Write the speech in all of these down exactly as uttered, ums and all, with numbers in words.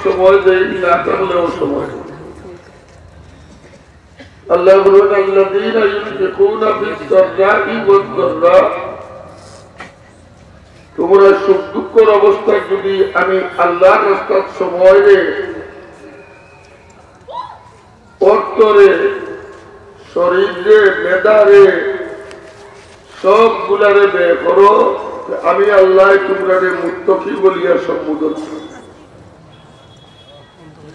সময় দেই, না থাকলেও সময় দেই। আল্লাহ বলেন, "আল্লাযীনা ইউনফিকুনা ফিস সাররাই ওয়াদ দাররা।" তোমরা সুখ দুঃখর অবস্থায় যদি আমি আল্লাহর রাস্তাত সময় রে, অর্থরে, শরীররে, মেধারে, সবগুলারে ব্যয় করো, আমি আল্লাহ তোমরারে মুত্তাকি বলিয়া সম্বোধন করি।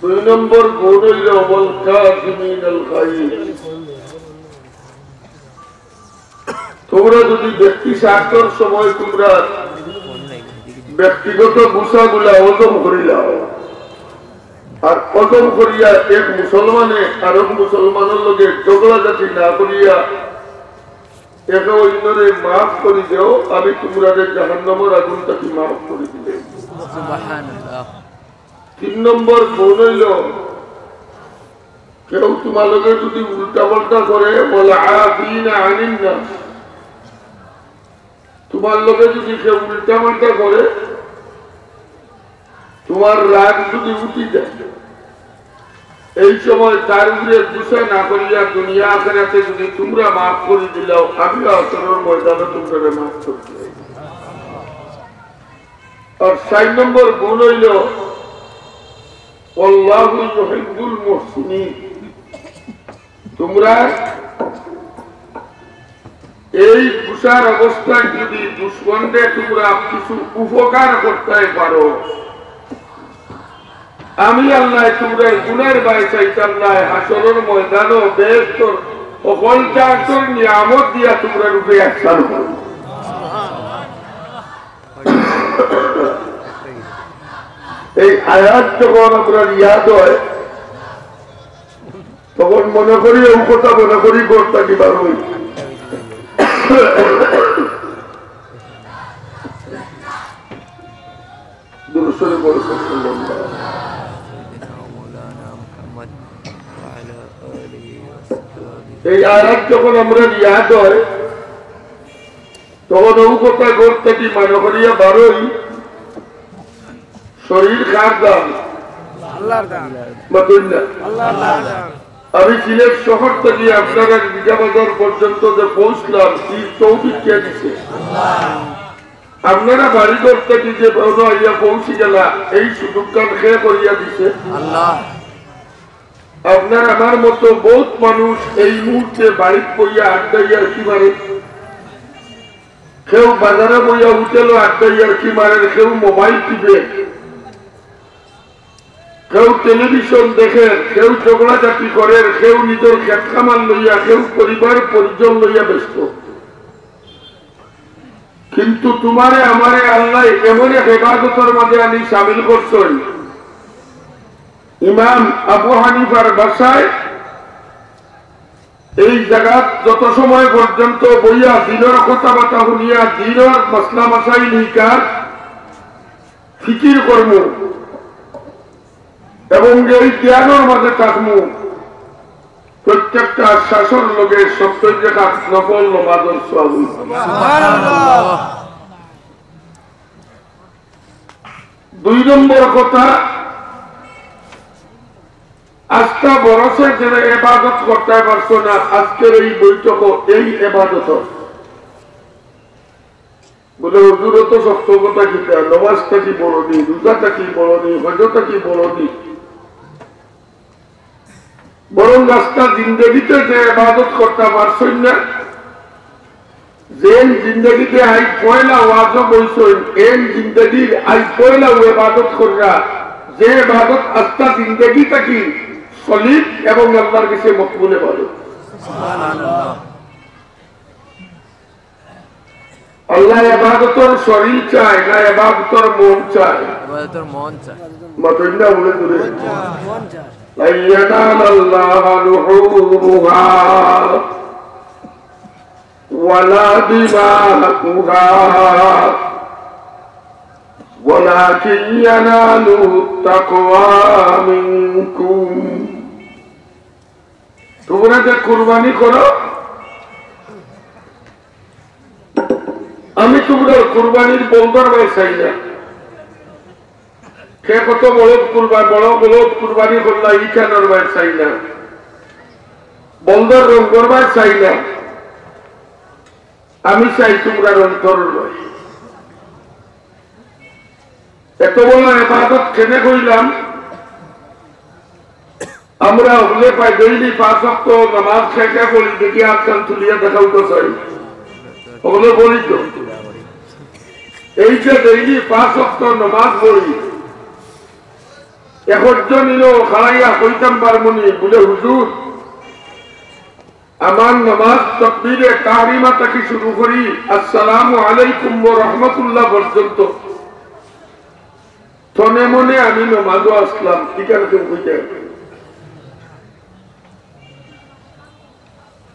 দুই নম্বর গুণ হইল, "ওয়াল কাযিমিনাল গাইজ।" তোমরা যদি ব্যক্তি স্বার্থর সময় তোমরা ব্যক্তিগত গুছাগুলা হজম করিলাও, আর হজম করিয়া এক মুসলমানে আরক মুসলমানের লগে ঝগড়াঝাটি না করিয়া একে অন্যরে মাফ করি দেও, আমি তোমরারে জাহান্নামের আগুন থাকি মাফ করি দিলে। সুবহানাল্লাহ। তিন নম্বর গুণ হইল, কেউ তোমার লগে যদি উল্টা পাল্টা করে, "ওয়াল আফিনা আনিন নাস", তোমার লগে যদি কেউ উল্টা পাল্টা করে, তোমার রাগ যদি উঠি যায়, এই সময় তার উপরে গুসা না করিয়া দুনিয়া আখেরাতে যদি তোমরা মাফ করি দিলাও, আমি হাশরর ময়দানে তোমরারে মাফ করি দিলাম। আর চার নম্বর গুণ হইল, "ওয়াল্লাহু ইউহিব্বুল মুহসিনিন।" তোমরা এই গুসার অবস্থায় যদি দুশমনরে তোমরা কিছু উপকার করতে পারো, আমি আল্লাহ তোমরা গুনার বায় চাইতাম না, হাশরর ময়দানও বেহেশতর হকল জাতর নিয়ামত দিয়া তোমরা রূপে একসান করো। এই আয়াত যখন আমরা ইয়াদ হয়, তখন মনে করি, ও কথা মনে করি, ঘর থাকি বার হই। দুরূদ শরীফ পড়ো, সাল্লাল্লাহু আলাইহি ওয়াসাল্লাম। এই আয়াত যখন আমরা ইয়াদ হয়, তখন ও কথা ঘর থাকি মনে করিয়া বারোই, শরীর কার দান? আল্লাহর দান। মাতুন না। আল্লাহর দান। আমি সিলেট শহর থাকি আপনারা রিজা বাজার পর্যন্ত যে পৌঁছলাম, এই তৌফিক কে দিছে? আপনারা বাড়ি ঘর থাকি যে বড় আইয়া পৌঁছি গেলা, এই সুযোগখান কে করিয়া দিছে? আল্লাহ। আপনার আমার মতো বহুত মানুষ এই মুহূর্তে বাড়িত বইয়া আড্ডা ইয়ার্কি মারে, কেউ বাজারে বইয়া হোটেলো আড্ডা ইয়ার্কি মারে, কেউ মোবাইল টিপে, কেউ টেলিভিশন দেখে, কেউ ঝগড়াঝাটি করে, কেউ নিজের খেত খামার লইয়া, কেউ পরিবার পরিজন লইয়া ব্যস্ত। কিন্তু তোমারে আমারে আল্লাহ এমন এক ইবাদতর মাঝে আনি সামিল করছইন। ইমাম আবু হানিফার ভাষায়, এই জাগাত যত সময় পর্যন্ত বইয়া দিনর কথাবার্তা শুনিয়া দিনর মাসলা মাসাইল হিকার ফিকির করমু এবং এই জ্ঞানর মাঝে থাকমু, প্রত্যেকটা শ্বাসর লগে সত্তর রাকাত নফল নমাজর সওয়াব অইবো। সুবহানাল্লাহ। দুই নম্বর কথা, আস্তা বরসে যারা ইবাদত করতে পারছো না, আজকের এই বৈঠকও এই ইবাদত। বলে, "হুজুর, অত শক্ত কথা কিতা? নমাজ থাকি বড় নি, রোজা থাকি বড় নি, হজ থাকি বড় নি।" বরং আস্তা জিন্দেগিতে যে ইবাদত করতে পারছইন না, যেন জিন্দেগিতে আই পয়লা ওয়াজো বইছইন, এন জিন্দেগির আই পয়লা ও ইবাদত কররা, যে ইবাদত আস্তা জিন্দেগি থাকি সলিড এবং আল্লাহর কাছে মকবুল ইবাদত। আল্লাহ ইবাদতর শরীর চায় না, ইবাদতর মন চায়? ইবাদতর মন চায়। মাতইন না, বলে দূরে। لن ينال الله لحومها ولا دماؤها ولكن يناله التقوى منكم। তোমরা যে কুরবানি করো, আমি তোমরার কুরবানির বলদার ভাই চাই না। কে কত বলদ কুরবান, বড় বলদ কুরবানি করলা, ইখানর বায় চাই না, বলদর রঙর বায় চাই না। আমি চাই তুমরার অন্তরর বায়। এত বড় ইবাদত কেনে কইলাম? আমরা হকলে পাই ডেইলি পাঁচ ওয়াক্ত নামাজ কে কে পড়ি, দেখি আতখান তুলিয়া দেখাও তো চাই। হকলে পড়ি তো। এই যে ডেইলি পাঁচ ওয়াক্ত নামাজ পড়ি, একজন ইনো খাড়াইয়া কইতাম পারমুনি বুলে, "হুজুর, আমার নামাজ তকবীরে তাহরিমা থাকি শুরু করি, আসসালামু আলাইকুম ওয়া রাহমাতুল্লাহ পর্যন্ত তনে মনে আমি নামাজো আছলাম।" ইখান কেউ কইতে পারবে?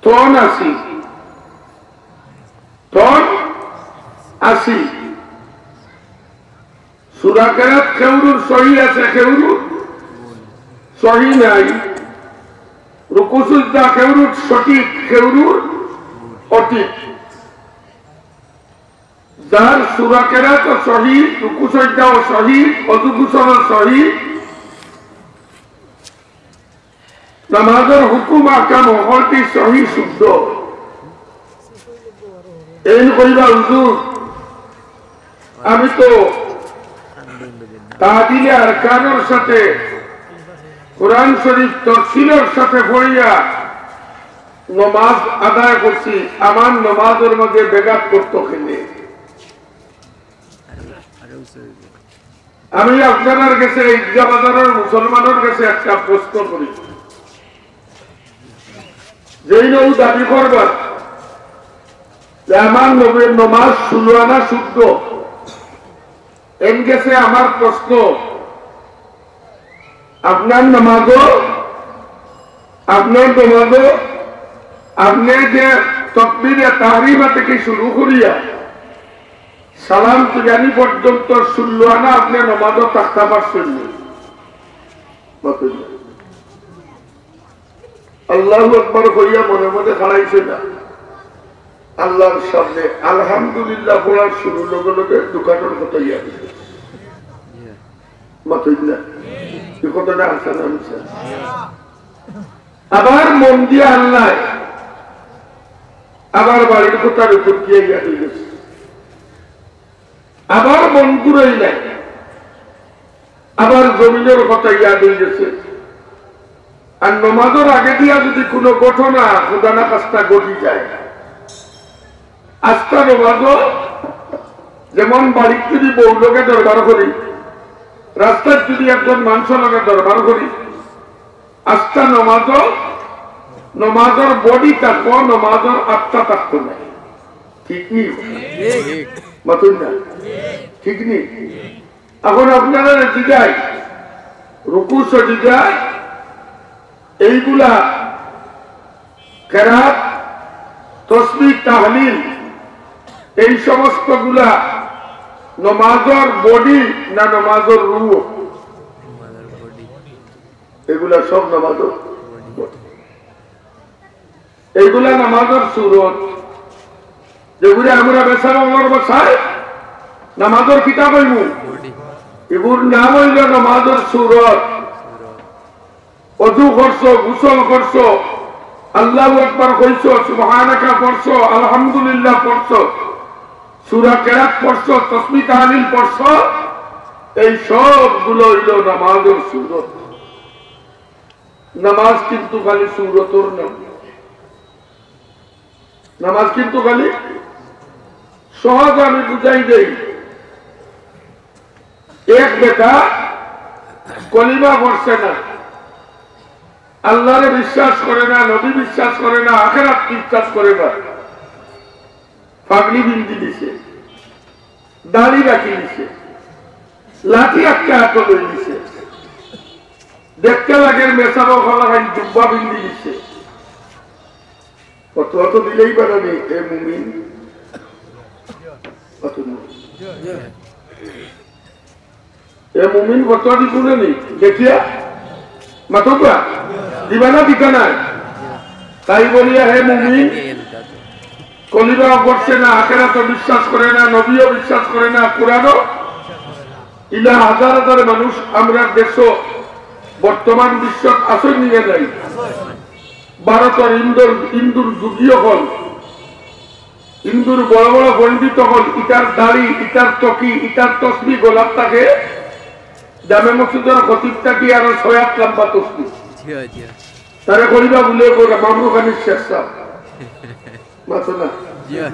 তন আছি, তন আছি। সূরা কেরাত কেউরুর সহি আছে, কেউরুর সহি নাই। রুকু সুজদা কেউরুর সঠিক, কেউরুর অঠিক। যার সূরা কেরাতও সহি, রুকু সজদাও সহি, অজু গোসলও সহি, নামাজর হুকুম আহকাম হকলটি সহি শুদ্ধ। এইন কইবা, "হুজুর, আমি তো তাহলিলে আরকানর সাথে কোরআন শরীফ তফসিলর সাথে পড়িয়া নমাজ আদায় করছি, আমার নমাজর মাঝে ব্যাঘাত করতো কেনে?" আমি আপনারার গেছে, ঈদগাহ বাজারর মুসলমানর গেছে একটা প্রশ্ন করি, যেইন দাবি করবা যে আমার নবীর নমাজ ষোলো আনা শুদ্ধ, এন গেছে আমার প্রশ্ন, আপনার নমাজও, আপনার নমাজও, আপনে যে তকবীরে তাহরিমা থাকি শুরু করিয়া সালাম ফিরানি পর্যন্ত ষোলো আনা আপনে নমাজও থাকতা পারছইন নি? আল্লাহু আকবার কইয়া মনে মনে খাড়াইছে না, আল্লাহর সামনে আলহামদুলিল্লাহ পড়ার শুরুর লগে লগে দোকানর কথা ইয়া দিছে। মাতইন না, এই কথাটা আছে না মিছা? আবার মন দিয়া আল্লাহ, আবার বাড়ির কথার উপর দিয়া ইয়া দিছে। আবার মন ঘুরাইলে আবার জমিনর কথা ইয়াদ অই গেছে। আর নমাজর আগে দিয়া যদি কোনো ঘটনা, খুদা না খাস্তা ঘটি যায়, আস্তা নমাজও, যেমন বাড়িত যদি বউ লগে দরবার করি, রাস্তাত যদি একজন মানুষ লগে দরবার করি, আস্তা নমাজও, নমাজর বডি থাকবো, নমাজর আত্মা থাকতো না। ঠিক নি? মাতইন না। ঠিক নি? এখন আপনারা জিগাই, রুকু সজিদা এইগুলা, কেরাত, তসবিহ, তাহলিল, এই সমস্তগুলা নমাজর বডি না নমাজর রুহ? এগুলা সব নমাজর বডি। এইগুলা নামাজর সুরত। যেগুলা আমরা বেসাব আমার বাসায় নামাজর কিতাব অইমু। এগুর নাম অইল নামাজর সুরত। অজু করছো, গোসল করছো, আল্লাহু আকবার কইছো, সুবহানাকা পড়ছো, আলহামদুলিল্লাহ পড়ছো, সূরা কেরাত পড়ছো, তসবিহ তাহলিল পড়ছো, এই সবগুলো অইল নামাজর সুরত। নামাজ কিন্তু খালি সুরতর নাম। নামাজ কিন্তু খালি সহজ, আমি বুঝাই দেই। এক বেটা কলিমা পড়ছে না, আল্লাহরে বিশ্বাস করে না, নবী বিশ্বাস করে না, আখেরাত বিশ্বাস করে না, পাগড়ি বিন্দি দিছে, দাড়ি রাখি দিছে, লাঠি একটা আতো লই দিছে, দেখতে লাগে মেসাবো খোলা খাই জুব্বা বিন্দি দিছে। অত অত দিলেই বানানি এ মুমিন। অত মুমিন। এ মুমিন ফতোয়া দিবো না নি? দেখিয়া? মাতবা? দিবা না দিতা না? তাই বলিয়া হে মুমিন, কলিমাও পড়ছে না, আখেরাতও বিশ্বাস করে না, নবীও বিশ্বাস করে না, কোরআনও ইলা হাজার হাজার মানুষ আমরার দেশো বর্তমান বিশ্বত আছইন নি না নাই? ভারতর ইন্দুর, ইন্দুর যোগী অকল, ইন্দুর বড় বড় পণ্ডিত অকল, ইতার দাড়ি, ইতার টুপি, ইতার তসবি গলাত থাকে, জামে মসজিদর খতিব থাকি আরো ছয় আট লম্বা তসবি। জি অয়, জি অয়। তারে কইবা বুলে কইরা মামরু খানির শেখ সাব। মাতো না। জি অয়।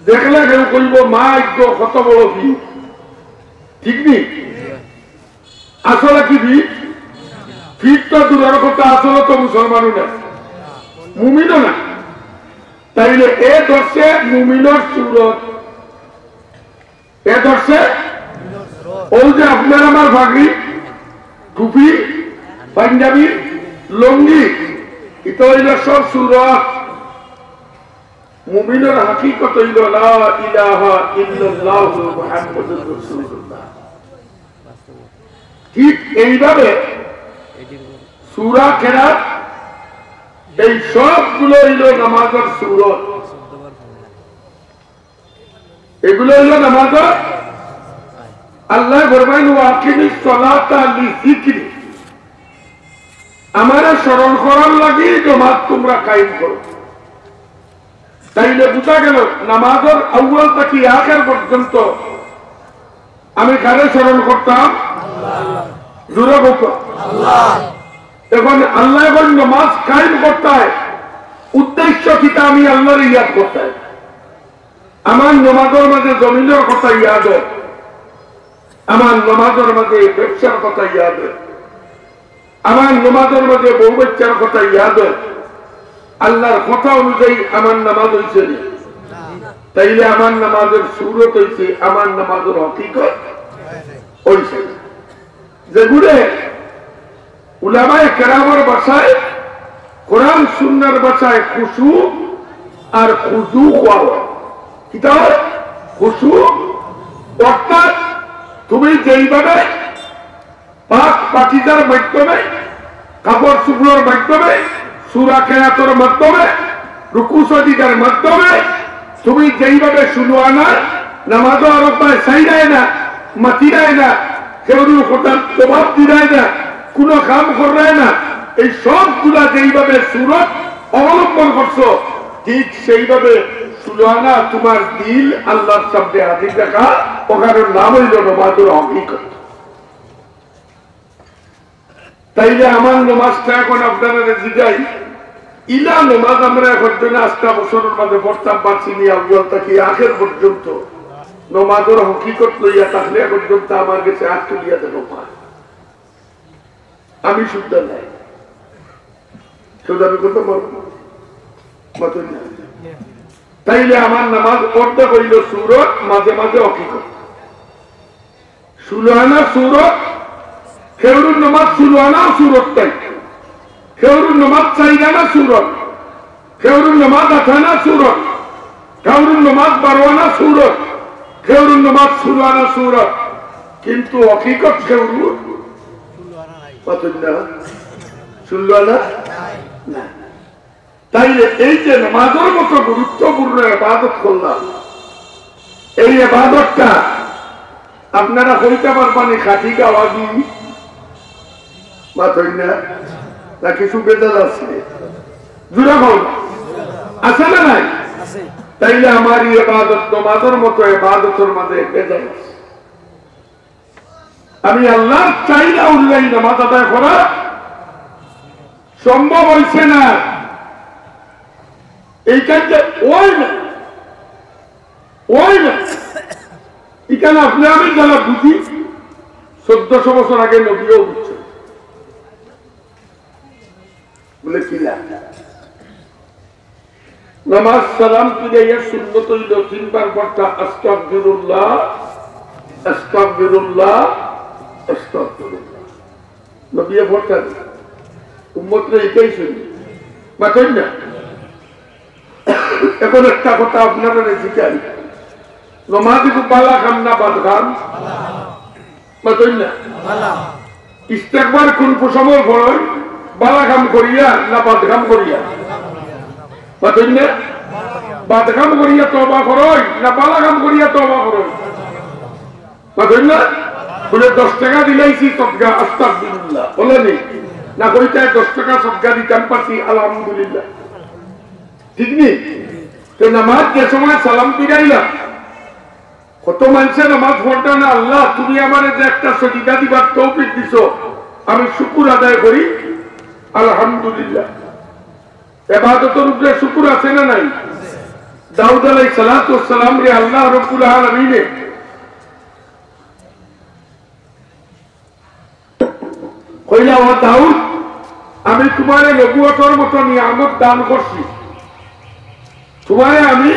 দেখলে কেউ কইব, "মা, ইগু কত বড় পীর।" ঠিক নি? আসলে কি পীর? পীর তো দূরের কথা, আসলে তো মুসলমানও না, মুমিনও না। তাইলে এ ধরছে মুমিনর সুরত, এ ধরছে অউ যে আপনার আমার পাগড়ি, টুপি, পাঞ্জাবি, লুঙ্গি, ইতা অইল সব সুরত। মুমিনর হাকিকত অইল লা ইলাহা ইল্লাল্লাহু মুহাম্মাদুর রাসূলুল্লাহ। ঠিক এইভাবে সূরা কেরাত, এই সবগুলো অইল নামাজর সুরত। এগুলো অইল নামাজর। আল্লায় ফরমাইন, "ওয়া আকিমিস সালাতা লিযিকরি।" আমারে স্মরণ করার লাগি নামাজ তুমরা কায়েম করো। তাইলে বুঝা গেল, নামাজর আউয়াল থাকি আখের পর্যন্ত আমি কারে স্মরণ করতাম? জোরে কউক্কা। এখন আল্লায় এখন নামাজ কায়েম করতায়, উদ্দেশ্য কিতা? আমি আল্লারে ইয়াদ করতায়। আমার নামাজর মাঝে জমিনর কথা ইয়াদ অয়, আমার নামাজর মাঝে ব্যবসার কথা ইয়াদ অয়, আমার নামাজর মাঝে বউ বাচ্চার কথা ইয়াদ অয়। আল্লার কথা অনুযায়ী আমার নামাজ অইছে নি? তাইলে আমার নামাজর সুরত অইছে, আমার নামাজর হকিকত অইছে না। যেগুলো উলামায়ে কেরামর ভাষায়, কোরআন সুন্নাহর ভাষায় খুশু আর খুজু কওয়া অয়। কিতা অয়? খুশু। অর্থাৎ তুমি যেইভাবে পাক পাকিজার মাধ্যমে, কাপড় চোপড়র মাধ্যমে, সূরা কেরাতর মাধ্যমে, রুকু সজিদার মাধ্যমে তুমি যেইভাবে সুলু আনা, নামাজো আরো পায় চাইরায় না, মাতিরায় না, কেউর কথার জবাব দিরায় না, কুনু কাম কররায় না, এই সবগুলা যেইভাবে সুরত অবলম্বন করছো, ঠিক সেইভাবে সুলু আনা তুমার দিল আল্লার সামনে হাজির রাখা, অখানর নাম অইল নামাজর হকিকত। তাইলে আমার নমাজটা এখন আপনারারে জিগাই, ইলা নমাজ আমরা এখন জন্য আস্তা বছরর মাঝে পড়তাম পারছি নি, আউয়াল থাকি আখের পর্যন্ত নমাজর হকিকত লইয়া তাহলে এখন পর্যন্ত আমার গেছে আত তুলিয়া দেখো পায়। আমি শুদ্ধ নাই, কেউ দাবি করতে পারবো না। মাতুন না। তাইলে আমার নামাজ অর্ধেক অইল সুরত, মাঝে মাঝে হকিকত। সুলু আনা সুরত, কেউর নমাজ সুলু আনাও সুরত তাই, কেউর নমাজ চাইর আনা সুরত, কেউর নমাজ আট আনা সুরত, কেউর নমাজ বারো আনা সুরত, কেউর নমাজ ষোলো আনা সুরত, কিন্তু হকিকত কেউর কত না, ষোলো আনা না। তাইলে এই যে নামাজর মতো গুরুত্বপূর্ণ ইবাদত করলাম, এই ইবাদতটা আপনারা কইতা পারবা নি খাঁটি গাওয়াজি? মাতইন না, না কিছু বেজাল আছে? জুড়া বল, আছে না নাই? তাইলে আমার এই ইবাদত, নামাজর মতো ইবাদতর মাঝে বেজাল আছে। আমি আল্লার চাইরা উল্লাই নামাজ আদায় করা সম্ভব অইছে না। এইখান যে ওই না, ওই না। এখানে আপনি আমি যারা বুঝি, চোদ্দশো বছর আগে নবীও বুঝছেন। বলে কি না? নামাজ সালাম ফিরাইয়া সুন্নত অইল তিনবার পড়তা, আস্তাগফিরুল্লাহ, আস্তাগফিরুল্লাহ, আস্তাগফিরুল্লাহ। নবীয়ে পড়তা, উম্মতরে এটাই শুনি। মাতইন না। এখন একটা কথা আপনারারে জিগাই, নমাজ ইগু বালা কাম না বাদ কাম? মাতইন না। ইস্তেকবার কোন সময় পড়ইন? বালা কাম করিয়া না বাদ কাম করিয়া? মাতইন না। বাদ কাম করিয়া তওবা করইন না বালা কাম করিয়া তওবা করইন? মাতইন না। বলে, "দশ টাকা দিলাইছি সদকা, আস্তাগফিরুল্লাহ।" বলে নি? না কইতায়, "দশ টাকা সদকা দিতাম পারছি, আলহামদুলিল্লাহ।" ঠিক নি? তো নামাজ যে সময় সালাম ফিরাইলাম, কত মানষে নামাজ পড়তা না, "আল্লাহ, তুমি আমারে যে একটা সজিদা দিবার তৌফিক দিছো, আমি শুকুর আদায় করি, আলহামদুলিল্লাহ।" এবাদতর উপরে শুকুর আছে না নাই? দাউদ আলাইহিস সালাতু ওয়াস সালামরে আল্লাহ রাব্বুল আলামিনে কইলা, "ও দাউদ, আমি তুমারে নবুয়তর মতো নিয়ামত দান করছি। তুমারে আমি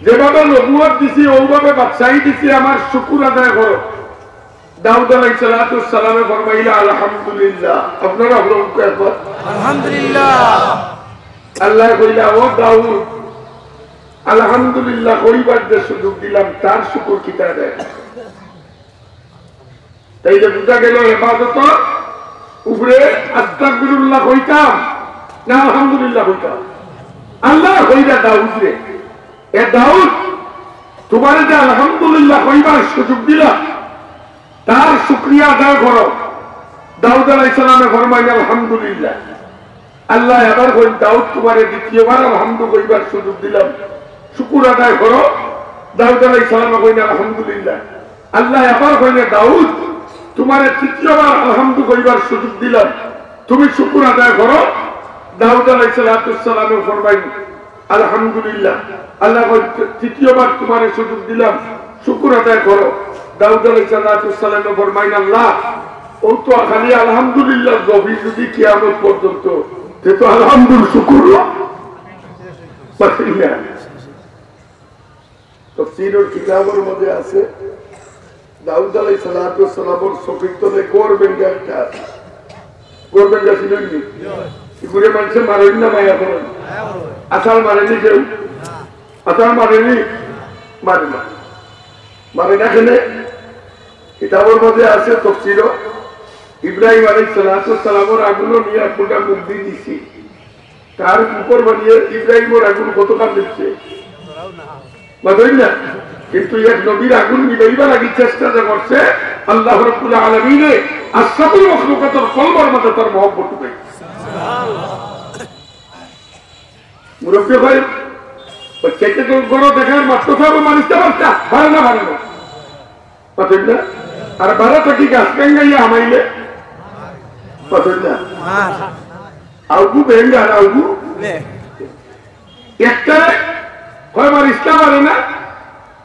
যেভাবে নবুয়ত দিছি, অউভাবে বাদশাহী দিছি, আমার শুকুর আদায় করো।" দাউদ আলাইহিস সালাতু ওয়াস সালামে ফরমাইলা, "আলহামদুলিল্লাহ।" আপনারা বলুন একবার। আলহামদুলিল্লাহ। আল্লায় কইলা, "ও দাউদ, আলহামদুলিল্লাহ কইবার যে সুযোগ দিলাম, তার শুকুর কিতা দেয়?" তাইলে বুঝা গেল, এবাদতর উপরে আস্তাগফিরুল্লাহ কইতাম না আলহামদুলিল্লাহ কইতাম? আল্লায় কইলা দাউদরে, "এ দাউদ, তুমারে যে আলহামদুলিল্লাহ কইবার সুযোগ দিলাম, তার শুকরিয়া আদায় করো।" দাউদ আলাইহিস সালামে ফরমাইন, "আলহামদুলিল্লাহ।" আল্লায় আবার কইন, "দাউদ, তুমারে দ্বিতীয়বার আলহামদু কইবার সুযোগ দিলাম, শুকুর আদায় করো।" দাউদ আলাইহিস সালামে কইন, "আলহামদুলিল্লাহ।" আল্লায় আবার কইন, "দাউদ, তুমারে তৃতীয়বার আলহামদু কইবার সুযোগ দিলাম, তুমি শুকুর আদায় করো।" দাউদ আলাইহিস সালাতু ওয়াস সালামে ফরমাইন, "আলহামদুলিল্লাহ।" আল্লায় কইন, "তৃতীয়বার তুমারে সুযোগ দিলাম, শুকুর আদায় করো।" দাউদ আলাইহিস সালাতু ওয়াস সালামে ফরমাইন, "আল্লাহ, অউ তো খালি আলহামদুলিল্লাহ জবি যদি কিয়ামত পর্যন্ত, তে তো আলহামদুর শুকুর।" তফসিরর কিতাবর মধ্যে আছে, দাউদ আলাইহিস সালাতু ওয়াস সালামর চকির তলে গড় বেঙ্গা একটা আছে। গড় বেঙ্গা চিনইন নি? ইগুরে মানষে মারইন না মায়া করইন? আছাড় মারে নি কেউ? আছাড় মারে নি? মারে না। মারে না কেনে? কিতাবর মধ্যে আছে তফসিরো, ইব্রাহিম আলাইহিস সালাতু ওয়াস সালামর আগুনও নিয়া ফুটা মুখ দি দিছে। তার উপর বানিয়ে ইব্রাহিমর আগুন কতখান নিভছে? মাতইন না? কিন্তু এক নবীর আগুন নিবাইবার লাগি চেষ্টা যে করছে, আল্লাহ রাব্বুল আলামিনে আশরাফুল মখলুকাতর কলবর মধ্যে তার মহব্বত ঢুকাই দিছে। মুরব্বি কয়, "বাচ্চাকে তো গরো দেখার মাত্র থাকবো, মারিস না, মারিস না, মারে না, মারে না।" মাতইন না? আর বারো থাকি গাছ গাঙ্গাইয়া হামাইলে? মাতইন না? আউগু বেঙ্গার আউগু। একটা কয় মারিস না, মারে না।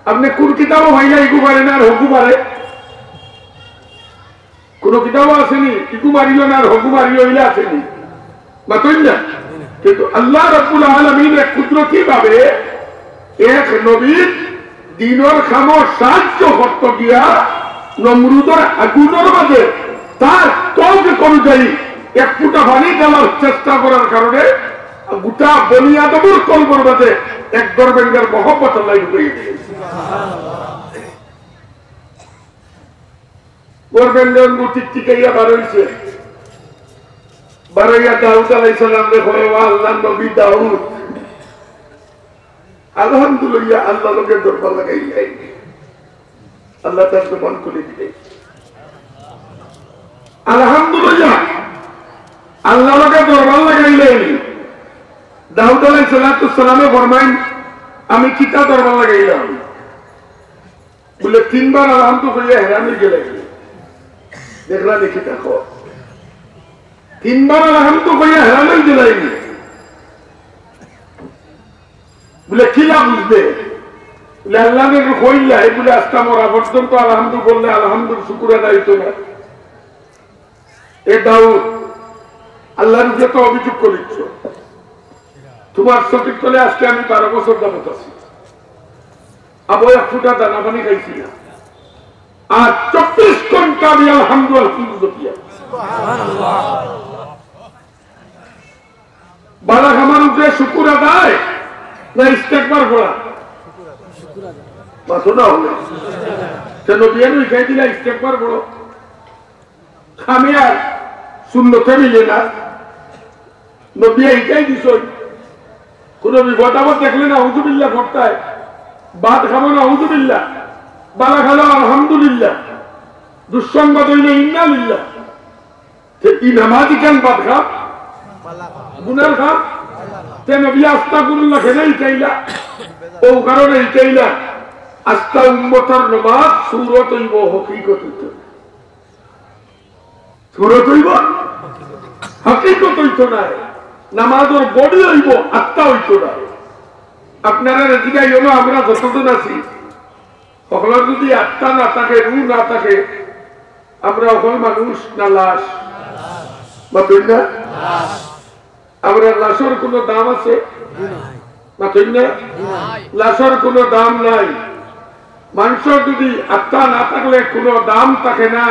আপনে কুন কিতাবো পাইলা ইগু পারে না আর হগু পারে? কুনু কিতাবো আছে নি, ইগু মারিও না আর হগু মারিও, ইলা আছে নি? মাতইন না? কিন্তু আল্লাহ রাব্বুল আলামিনে কুদরতি ভাবে এক নবীর দ্বীনর কামো সাহায্য করতো গিয়া নমরুদর আগুনর মাঝে তার তৌফিক অনুযায়ী এক ফুটা পানি ঢালার চেষ্টা করার কারণে গোটা বনি আদমর কলবর মাঝে এক গড় বেঙ্গার মহব্বত আল্লায় ঢুকাইয়া দিছে। গড় বেঙ্গার মুখ টিকটিকাইয়া বার অইছে। বার অইয়া দাউদ আলাইহিস সালামরে কয়, "ও আল্লাহর নবী দাউদ, আলহামদুলিল্লাহ, আল্লাহর লগে দরবার লাগাইলাইন।" আল্লায় তার জবান খুলি দিলাইন। আলহামদুলিল্লাহ, আল্লাহর লগে দরবার লাগাইলাইন। দাউদ আলাইহিস সালাতু ওয়াস সালামে ফরমাইন, "আমি কিতা দরবার লাগাইলাম?" বুলে, "তিনবার আলহামদু কইয়া হেরান অইগেলাইন।" দেখলা দেখি দেখো, তিনবার আলহামদু কইয়া হেরান অইগেলাইন। বুলে, "কিলা বুঝলে?" বুলে, "আল্লাহ নবী কইলা, এই বুলে আস্তা মরা পর্যন্ত আলহামদু বললে আলহামদুর শুকুর আদায় অইতো না।" এ দাউদ, আল্লাহর উপরে তো অভিযোগ করিচ্ছ। তোমার চকির তলে আজকে আমি বারো বছর যাবত আছি। আবো এক ফুটা দানা পানি খাইছি না। আর চব্বিশ ঘন্টা আমি আলহামদু, আলহামদু জপিয়া। বালা কামর উপরে শুকুর আদায় না ইস্তেগফার পড়া? মাতো না অইলে। তে নবীয়ে শিখাই দিলা ইস্তেগফার পড়ো। কামে আর সুন্নতে মিলে না। নবীয়ে শিখাই দিছইন। কুনু বিপদ আপদ দেখলে নাউজুবিল্লাহ পড়তায়। ভাত খাবো নাউজুবিল্লাহ। বালা খালো আলহামদুলিল্লাহ। দুঃসংবাদ অইলো ইন্না লিল্লাহ। তে ই নামাজি কাম বাদ কাম, গুনার কাম। তে নবী আস্তাগফিরুল্লাহ কেনে হিকাইলা? অউ কারণে হিকাইলা, আস্তা উম্মতর নামাজ সুরত অইবো, হকিকত অইতো নায়। সুরত অইবো, হকিকত অইতো নায়। নামাজর body অইবো, আত্মা অইতো নায়। আপনারারে জিগাইও না, আমরা যতজন আছি, হকলর যুদি আত্মা না থাকে, রুহ না থাকে, আমরা হকল মানুষ না লাশ? মাতইন না? আমরার লাশর কুনু দাম আছে? মাতইন না? লাশর কুনু দাম নাই। মানষর যুদি আত্মা না থাকলে কুনু দাম থাকে না,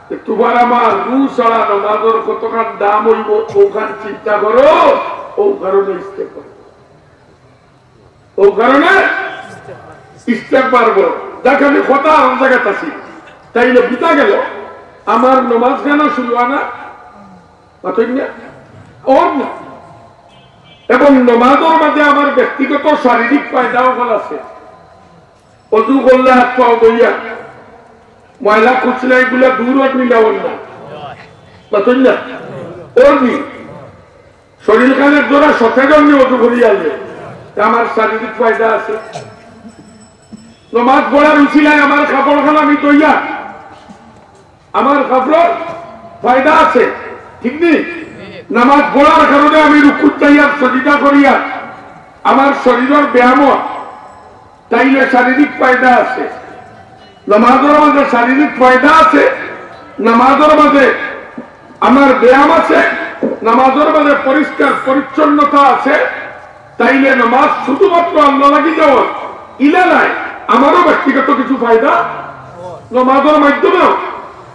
তে তুমার আমার রুহ ছাড়া নামাজর কতখান দাম অইবো, অউখান চিন্তা করো, অউ কারণে ইস্তেগফার। অউ কারণে ইস্তেগফার বড়। যাক, আমি কথা অন্য জাগাত আছি, তাইলে বুঝা গেল আমার নামাজ কেনে ষোলো আনা? মাতইন না? অর না। এবং নামাজর মাঝে আমার ব্যক্তিগত শারীরিক ফায়দা অকল আছে। অজু করলে হাত পাও ধইয়া, ময়লা কুচলা ইগুলা দূর অর নি না অর না? মাতইন না? অর নি। শরীর খানের জোড়া সতেজ অর নি অজু করিয়া আনলে, তে আমার শারীরিক ফায়দা আছে। নমাজ পড়ার উসিলায় আমার কাপড় খান আমি ধইয়া, আমার কাপড়র ফায়দা আছে, ঠিক নি? নামাজ পড়ার কারণে আমি রুকুত যাইয়ার, সজিদা করিয়ার, আমার শরীরর ব্যায়াম অর, তাইলে শারীরিক ফায়দা আছে। নামাজর মাঝে শারীরিক ফায়দা আছে, নামাজর মাঝে আমার ব্যায়াম আছে, নামাজর মাঝে পরিষ্কার পরিচ্ছন্নতা আছে, তাইলে নামাজ শুধুমাত্র আল্লাহ লাগি যাওয়ার ইলা নাই, আমারও ব্যক্তিগত কিছু ফায়দা নামাজর মাধ্যমেও,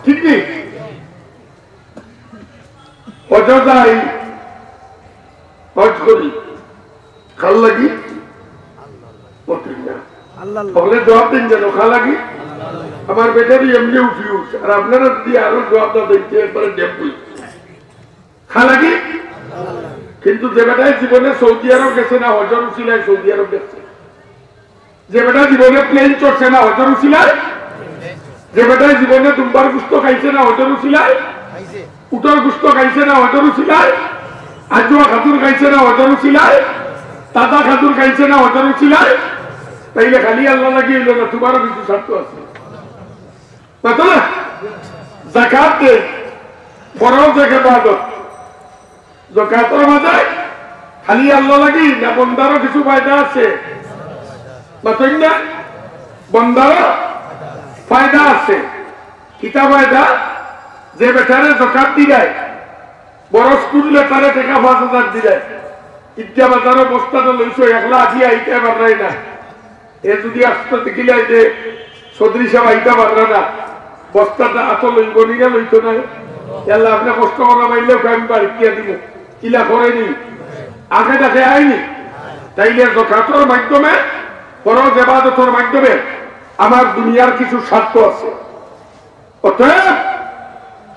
ঠিক নি? হজ যাই, হজ করি, কার লাগি? মাতইন না। আল্লাহ। তাইলে জবাব দেইন যেন, কার লাগি? আমার ব্যাটারি এমনিও ফিউজ, আর আপনারা যদি আরো জবাব না দেইন, তে একবারে ডেম অইবো। কার লাগি? কিন্তু যে বেটায় জীবনে সৌদি আরব গেছে না, হজর উসিলায় সৌদি আরব গেছে। যে বেটায় জীবনে প্লেন চড়ছে না, হজর উসিলায়। যে বেটায় জীবনে দুম্বার গুস্ত খাইছে না, হজর উসিলায়। উটর গুস্ত খাইছে না, হজর উসিলায়। আজুয়া খাজুর খাইছে না, হজর উসিলায়। তাজা খাজুর খাইছে না, হজর উসিলায়। তাইলে খালি আল্লাহ লাগি অইলো না, তুমারও কিছু স্বার্থ আছে। মাতো না? যাকাত দে, ফরজ এক ইবাদত। যাকাতর মাঝে খালি আল্লাহ লাগি না, বন্দারও কিছু ফায়দা আছে? মাতইন না? বন্দারও ফায়দা আছে। কিতা ফায়দা? যে বেটারে যাকাত দিলায়, বরস করলে তারে টেকা পাঁচ হাজার দিলায়, ইদ্যা বাজারো বস্তাটা লইছো, একলা আজি আইতে পাররায় না, এ যদি আস্তে দেখিলাই যে চৌধুরী সাব আইতা পাররা না, বস্তাটা আতো লইবো নি না লইতো না? ইয়াল্লা, আপনে কষ্ট করা মাইলে আমি বাড়িত দিয়া দিমু। ইলা করে নি, আগে ডাকে আয় নি। তাইলে যাকাতর মাধ্যমে, ফরজ ইবাদতর মাধ্যমে আমার দুনিয়ার কিছু স্বার্থ আছে। অতএব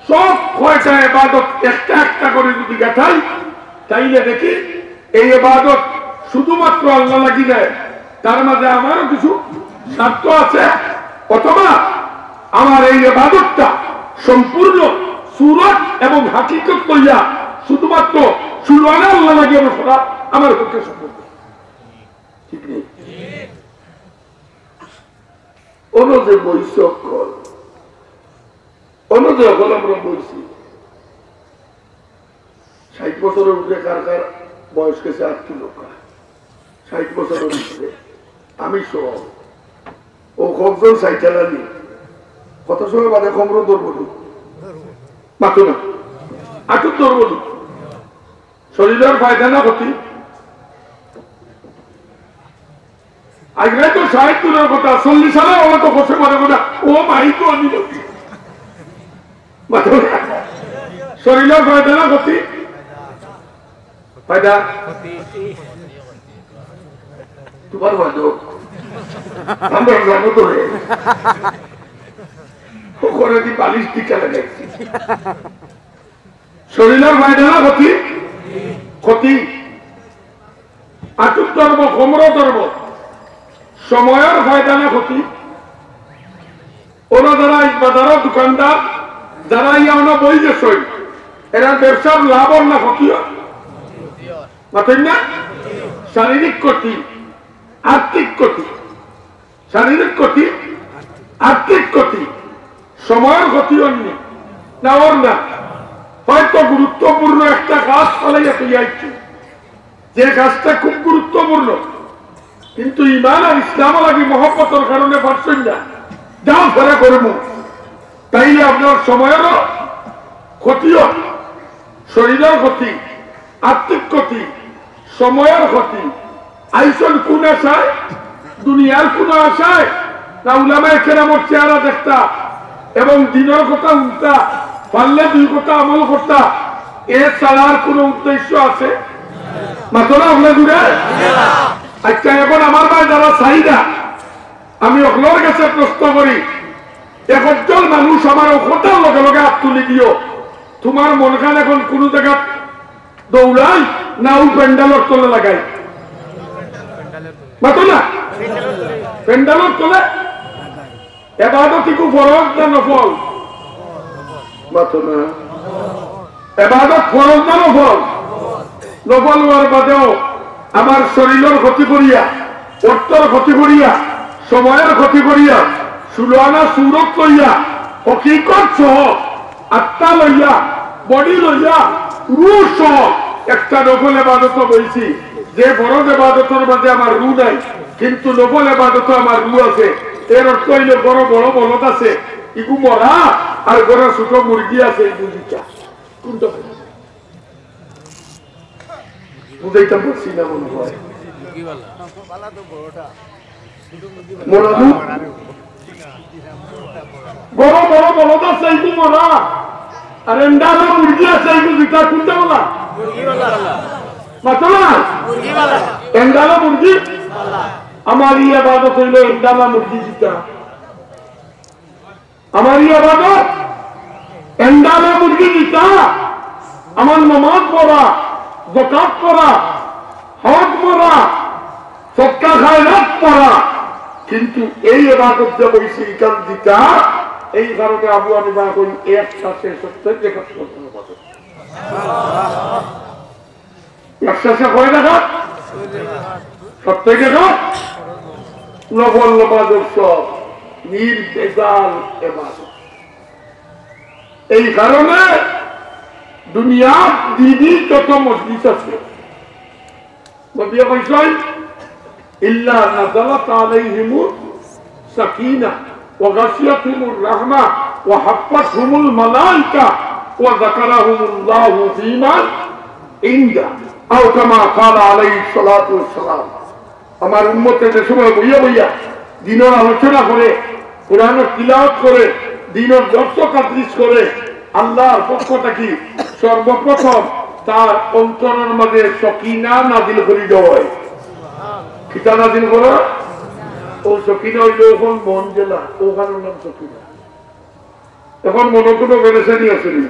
সব কয়টা ইবাদত একটা একটা করি যদি গাঁথাই, তাইলে দেখি এই ইবাদত শুধুমাত্র আল্লাহ লাগি নায়, তার মাঝে আমারও কিছু স্বার্থ আছে, অথবা আমার এই ইবাদতটা সম্পূর্ণ সুরত এবং হাকিকত লইয়া শুধুমাত্র ষোলো আনা আল্লাহ লাগি আমার করা আমার পক্ষে সম্ভব না। ঠিক নি? অনো যে বইছে অকল, অনো যে অকল আমরা বইছি, ষাইট বছরর উপরে কার কার বয়স গেছে? আত তুলউক্কা। ষাইট বছরর উপরে, আমি সহ। অউ কতজন ষাইট চালানি? কত সময় বাদে কমরো ধরবো নি? মাতো না। আতুত ধরবো নি? শরীলর ফায়দা না ক্ষতি? আজকাল তো ষাইট দূরর কথা, চল্লিশ সালে ওরা তো বসে পারে না। ও মাই তো আমি বলি। মাতো না। শরীলর ফায়দা না ক্ষতি? ফায়দা? তুমার ফায়দা। আমরা জানো তো রে। ও করে দি বালিশ টিকা লাগাইছি। শরীলর ফায়দা না ক্ষতি? ক্ষতি। আতুত ধরবো, কমরো ধরবো। সময়র ফায়দা না ক্ষতি? ওরা যারা এই বাজারর দোকানদার, যারা ইয়া ওনা বই গেছইন, এরা ব্যবসার লাভ অর না ক্ষতি অর? মাতইন না? শারীরিক ক্ষতি, আর্থিক ক্ষতি, শারীরিক ক্ষতি, আর্থিক ক্ষতি, সময়র ক্ষতি অর নি? না, অর না। হয়তো গুরুত্বপূর্ণ একটা কাজ ফালাইয়া তুই আইছি, যে কাজটা খুব গুরুত্বপূর্ণ, কিন্তু ইমান আর ইসলাম লাগি মহব্বতর কারণে পারছইন না, যাও ফেরা করমু। তাইলে আপনার সময়রও ক্ষতি অর, শরীরর ক্ষতি, আর্থিক ক্ষতি, সময়র ক্ষতি। আইছইন কোন আশায়? দুনিয়ার কোন আশায়? না উলামায়ে কেরামর চেহারা দেখতা এবং দ্বীনর কথা হুনতা, পারলে দুই কথা আমল করতা, এ ছাড়া আর কোন উদ্দেশ্য আছে? মাতইন না আপনারা জুরে? আচ্ছা, এখন আমার ভাই যারা চাইরা, আমি অকলর গেছে প্রশ্ন করি, একজন মানুষ আমার অউ কথার লগে লগে আত তুলি দিও, তুমার মনখান এখন কুনু জাগাত দৌড়াই না অউ প্যান্ডেলর তলে লাগাই? মাতইন না? প্যান্ডেলর তলে। এবাদত ইগু ফরজ না নফল? মাতইন না। এবাদত ফরজ না নফল? নফল অওয়ার বাদেও আমার শরীরর ক্ষতি করিয়া, অর্থর ক্ষতি করিয়া, সময়র ক্ষতি করিয়া, ষোলো আনা সুরত লইয়া, হকিকত সহ, আত্মা লইয়া, বডি লইয়া, রুহ সহ একটা নফল এবাদত বইছি, যে ফরজ এবাদতর মাঝে আমার রুহ নাই, কিন্তু নফল এবাদত আমার রুহ আছে। এর অর্থ অইল, ঘরো বড় বলদ আছে, ইগু মরা, আর ঘরো ছোট মুরগি আছে, ইগু জিতা। কোনটা বুঝাইতাম পারছি না মনে হয়। মরাদু, বড় বড় বলদ আছে, ইগু মরা। আর এন্ডালা মুরগি আছে, ইগু জিতা। কোনটা বলা? মাতইন না? এন্ডালা মুরগি। আমার ই এবাদত অইল এন্ডালা মুরগি জিতা। আমার ই এবাদত, এন্ডালা মুরগি জিতা, আমার নমাজ পড়া, যাকাত পড়া, হজ করা, সদকা খায়রাত করা, কিন্তু এই এবাদত যে বইছি ইখান জিতা, এই কারণে আবু হানিফা কইন এক শ্বাসে সত্তর রাকাত করতে হবে। এক শ্বাসে কয় রাকাত? সত্তর রাকাত। নফল নমাজর সব নির্ভেজাল এবাদত। এই কারণে দুনিয়ার দিনই যত মসজিদ আছে, নবী কইছইন, "ইল্লা নাযালাত আলাইহিমুস সাকিনা ওয়া গাশিয়াতহুমুর রাহমা ওয়া হাফফাতহুমুল মালাইকা ওয়া যাকারাহুমুল্লাহু ফীমান ইনদা।" আও কামা ক্বালা আলাইহিস সালাতু ওয়াস সালাম। আমার উম্মতে যে সময় বইয়া বইয়া দ্বীনর আলোচনা করে, কোরআনর তিলাওয়াত করে, দ্বীনর দর্স তাদরিস করে, আল্লাহর পক্ষ থাকি সর্বপ্রথম তার অন্তরর মাঝে সকিনা নাজিল করি দেওয়া হয়। কিতা নাজিল করা? অউ সকিনা অইল অখন মন যেলা, অখানর নাম সকিনা। অখন মনো কুনু পেরেশানি আছে নি?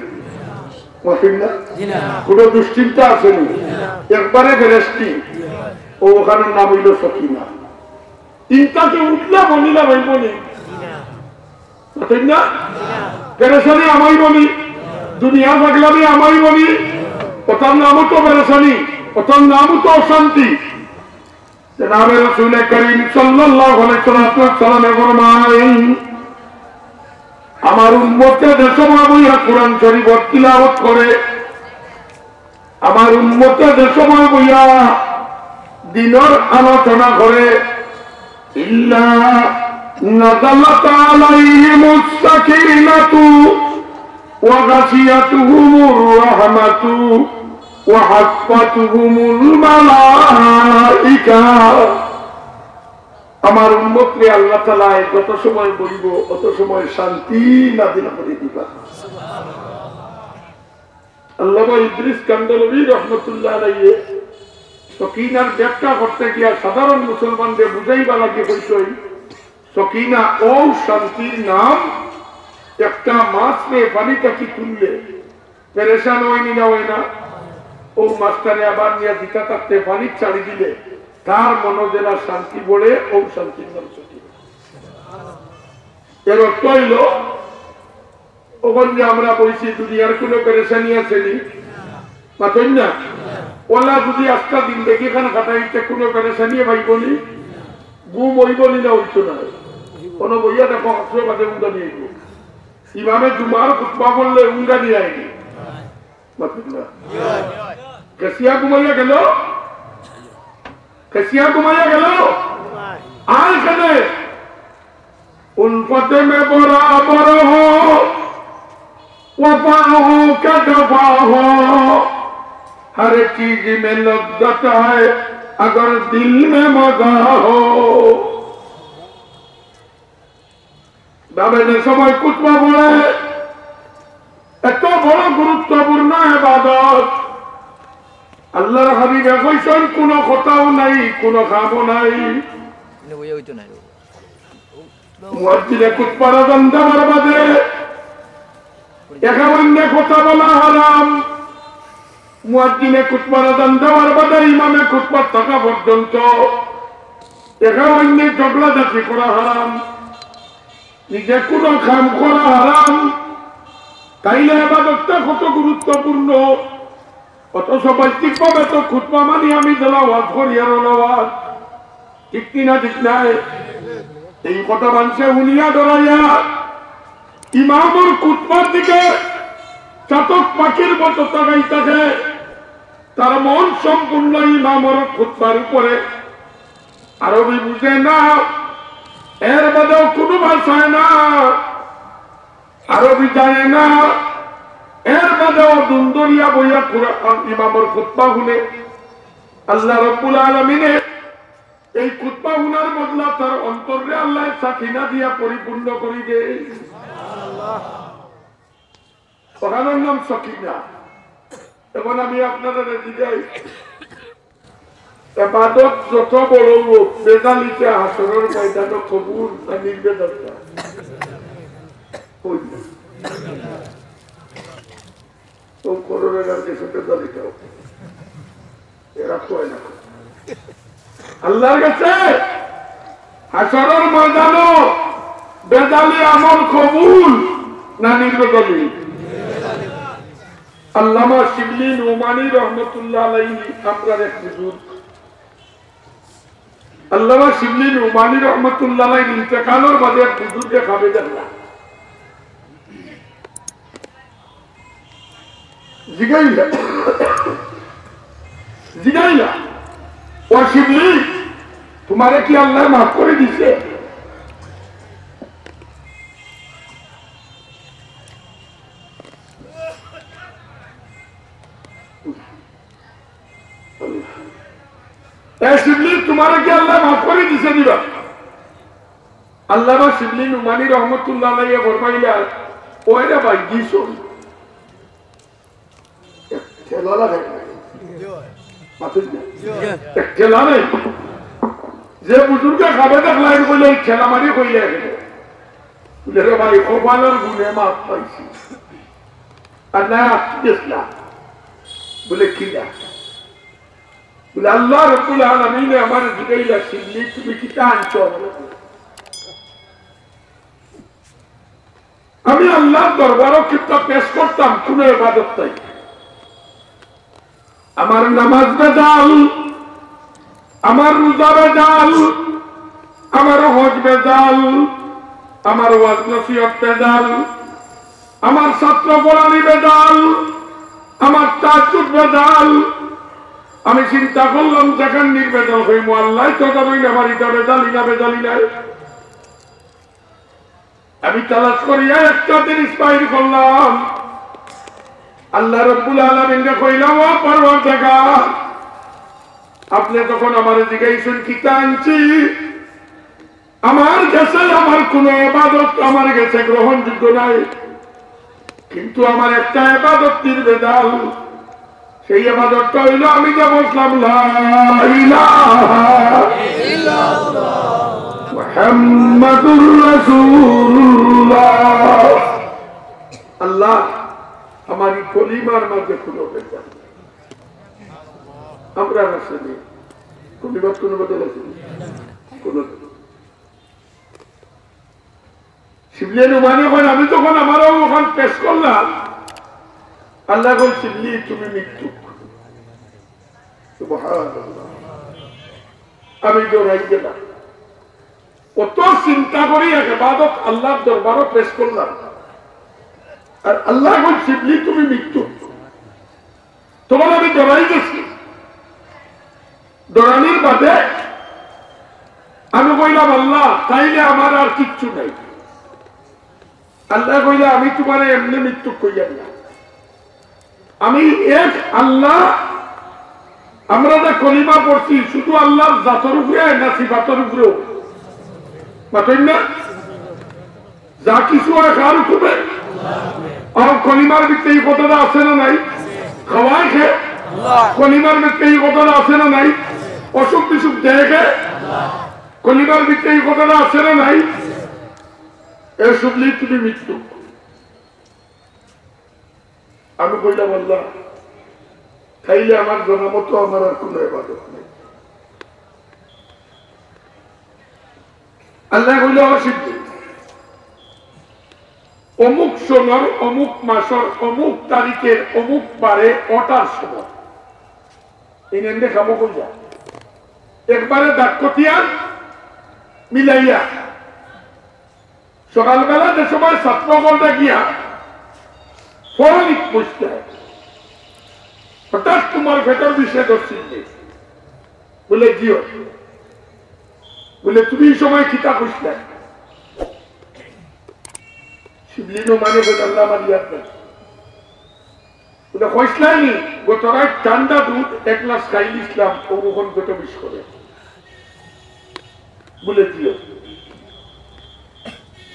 মাতইন না? জি না। কুনু দুশ্চিন্তা আছে নি? জি না। একবারে ফ্রেশ নি? অখানর নাম অইল সকিনা। চিন্তাতে উঠলা বনিলা ভাই বনি। মাতইন না? পেরেশানি আমাই বনি। দুনিয়া পাগলামি আমাই বনি। অটার নামও তো পেরেশানি, অটার নামও তো অশান্তি। জনাবে রাসূলে করিম সাল্লাল্লাহু আলাইহি ওয়াসাল্লামে ফরমাইন, আমার উম্মতে যে সময় বইয়া কোরআন শরীফ তিলাওয়াত করে, আমার উম্মতে যে সময় বইয়া দ্বীনর আলোচনা করে, ইল্লা নাযালাত আলাইহিমুস সাকিনাতু ওয়া গাশিয়াতহুমুর রাহমাতু ওয়া হাফফাতহুমুল মালাইকা। আমার উম্মতরে আল্লাহ তাআলায় যত সময় বইব, অত সময় শান্তি নাজিল করি দিবা। আল্লামা ইদ্রিস কান্দলভী রহমতুল্লাহ আলাইহি সকিনার ব্যাখ্যা করতে গিয়া সাধারণ মুসলমানরে বুঝাইবা লাগি কইছইন, সকিনা অউ শান্তির নাম, একটা মাছরে পানি থাকি তুললে পেরেশান অয় নি না অয় না? অউ মাছটারে আবার নিয়া জিতা থাকতে পানি ছাড়ি দিলে তার মনো যেলা শান্তি পড়ে, অউ শান্তির নাম সকিনা। এর অর্থ অইলো, অখন যে আমরা বইছি, দুনিয়ার কুনু পেরেশানি আছে নি? মাতইন না? অলা যুদি আস্তা জিন্দেগিখান কাটাইতে কুনু পেরেশানি পাইবো নি? ঘুম অইবো নি না অইতো না? কুনু বইয়া দেখো, আশ্রয় বাদে উঙ্গানি আইবো। ইমামে জুমার খুতবা পড়লে উঙ্গানি আইনি। মাতইন না? কেসিয়া ঘুমাইয়া গেল? কেসিয়া ঘুমাইয়া গেল? আর এখানে الفت میں برابر ہو، وفا ہو کہ جفا ہو، ہر چیز میں لذت ہے اگر دل میں مزہ ہو۔ ভাবেন, যে সময় খুতবা পড়ে, এত বড় গুরুত্বপূর্ণ ইবাদত, আল্লাহর হাবিবে কইছইন, কুনু কথাও নাই, কুনু কামও নাই। মুয়াজ্জিনে খুতবার আজান দেওয়ার বাদে একে অইন্যে কথা বলা হারাম। মুয়াজ্জিনে খুতবার আজান দেওয়ার বাদে ইমামে খুতবাত থাকা পর্যন্ত একে অইন্যে ঝগড়াঝাটি করা হারাম। নিজে কুনু কাম করা হারাম। তাইলে ইবাদতটা কত গুরুত্বপূর্ণ। অথচ বাহ্যিকভাবে তো খুতবা মানি আমি যেলা ওয়াজ করি আর অলা ওয়াজ। ঠিক কি না, ঠিক নায়? এই কথা মানষে হুনিয়া ডরাইয়া ইমামর খুতবার দিকে চাতক পাখির মতো তাকাই থাকে। তার মন সম্পূর্ণ ইমামর খুতবার উপরে। আরবি বুঝে না, এর বাদেও কুনু ভাষায় না, আরবি জানে না, এর বাদেও দুন্দরিয়া বইয়া কুরআন ইমামর খুতবা হুনে। আল্লাহ রাব্বুল আলামিনে এই খুতবা হুনার বদলা তার অন্তররে আল্লায় সাকিনা দিয়া পরিপূর্ণ করি দেয়। অখানর নাম সাকিনা। এখন আমি আপনারারে জিগাই, এবাদত যত বড় হোক, বেজালিটা হাশরর ময়দানো কবুল না নির্বেজালটা? কই না? তো করোনার কাছে বেজালিটাও। এরা কয় না। আল্লাহর কাছে হাশরর ময়দানো বেজালি আমল কবুল না নির্বেজালি? আল্লামা শিবলি নুমানী রহমতুল্লাহ আলাইহি, আমরার এক বুজুর্গ। আল্লামা শিবলি নুমানী রহমতুল্লাহ আলাইহির ইন্তেকালর বাদে এক বুজুর্গে খাবে দেখলা। জিগাইলা, জিগাইলা, "ও শিবলি, তুমারে কি আল্লায় মাফ করি দিছে?" এ শিবলি, তুমারে কি আল্লায় মাফ করি দিছে নি বা? আল্লামা শিবলি নুমানী রহমতুল্লাহ আলাইহি ফরমাইলা, "ওই রে ভাই, দিছইন।" এক ঠেলা লাগে না। মাতুন না। এক ঠেলা নাই। যে বুজুর্গে খাবে দেখলা, এই কইলে, "এই ঠেলা মারি কইলে এখানে।" বলে, "রে ভাই, কপালর গুণে মাফ পাইছি।" আর না, আটকে গেছিলাম। বলে, "কিলা?" বলে, "আল্লাহ রাব্বুল আলামিনে আমারে জিগাইলা, 'শিবলি, তুমি কিতা আনছো আমার লাগি?'" আমি আল্লাহর দরবারো কিতা পেশ করতাম, কুনু ইবাদত নাই। আমার নামাজ বেজাল, আমার রোজা বেজাল, আমার হজ বেজাল, আমার ওয়াজ নসিহত বেজাল, আমার ছাত্র পড়ানি বেজাল, আমার তাহাজ্জুদ বেজাল। আমি চিন্তা করলাম, যেখান নির্বেজাল হইমু, আল্লাহ তো জানইন আমার ইটা বেজাল, ইনা বেজাল, ইনায়। আমি তালাশ করিয়া একটা জিনিস বাইর করলাম। আল্লাহ রাব্বুল আলামিনরে কইলাম, "ও পরওয়ারদিগার, আপনে যখন আমারে জিগাইছইন কিতা আনছি, আমার গেছে আমার কুনু ইবাদত আমার গেছে গ্রহণযোগ্য নাই, কিন্তু আমার একটা ইবাদত নির্বেজাল।" সেই ইবাদতটা অইলো আমি যে বললাম, "লা ইলাহা ইল্লাল্লাহ মুহাম্মাদুর রাসূলুল্লাহ।" আল্লাহ, আমার এই কলিমার মাঝে কুনু ভেজাল নাই। আমরা রাসূল, কলিমার কুনু ভেজাল আছে? কুনু শিবলি নুমানে কইন, আমি যখন আমার অখান পেশ করলাম, আল্লায় কইন, "শিবলি, তুমি মিথ্যুক।" সুবহানাল্লাহ। আমি ডরাই গেলাম। অত চিন্তা করি এক ইবাদত আল্লার দরবারো পেশ করলাম। আর আল্লায় কইন, "শিবলি, তুমি মিথ্যুক। তুমারে আমি ডরাই গেছি।" ডরানির বাদে আমি কইলাম, "আল্লাহ, তাইলে আমার আর কিচ্ছু নাই।" আল্লায় কইলা, "আমি তুমারে এমনে মিথ্যুক কইয়ার না। আমি এক আল্লাহ, আমরা যে কলিমা পড়ছি, শুধু আল্লার জাতর উপরে না সিফাতর উপরেও?" মাতইন না? যা কিছু অয় কার হুকুমে? আর কলিমার ভিতরে ই কথাটা আছে না নাই? খাওয়ায় কে? কলিমার ভিতরে ই কথাটা আছে না নাই? অসুখ বিসুখ দেয় কে? কলিমার ভিতরে ই কথাটা আছে না নাই? এ শিবলি, তুমি মিথ্যুক। আমি কইলাম, "আল্লাহ, তাইলে আমার জানা মতো আমার আর কোনো ইবাদত নাই।" আল্লায় কইলা, "ও শিবলি, অমুক সনর, অমুক মাসর, অমুক তারিখের, অমুক বারে অটার সময়।" এই নেন্দে খামো কইলা। একবারে দাগ কতিয়ান মিলাইয়া সকালবেলা যে সময় ছাত্র ঘন্টা গিয়া পড়ানি বসতে হয়, হঠাৎ তুমার পেটর বিষে ধরছিল। বলে, "জিও।" বলে, "তুমি ই সময় কিতা কইছলায়?" শিবলি নুমানে কইন, "আল্লাহ, আমার ইয়াদ নাই।" বলে, "কইছলায় নি, গত রাইত ঠান্ডা দুধ এক গ্লাস খাইলিছলাম, অউ অখন পেটো বিষ করে।" বলে, "দিও।"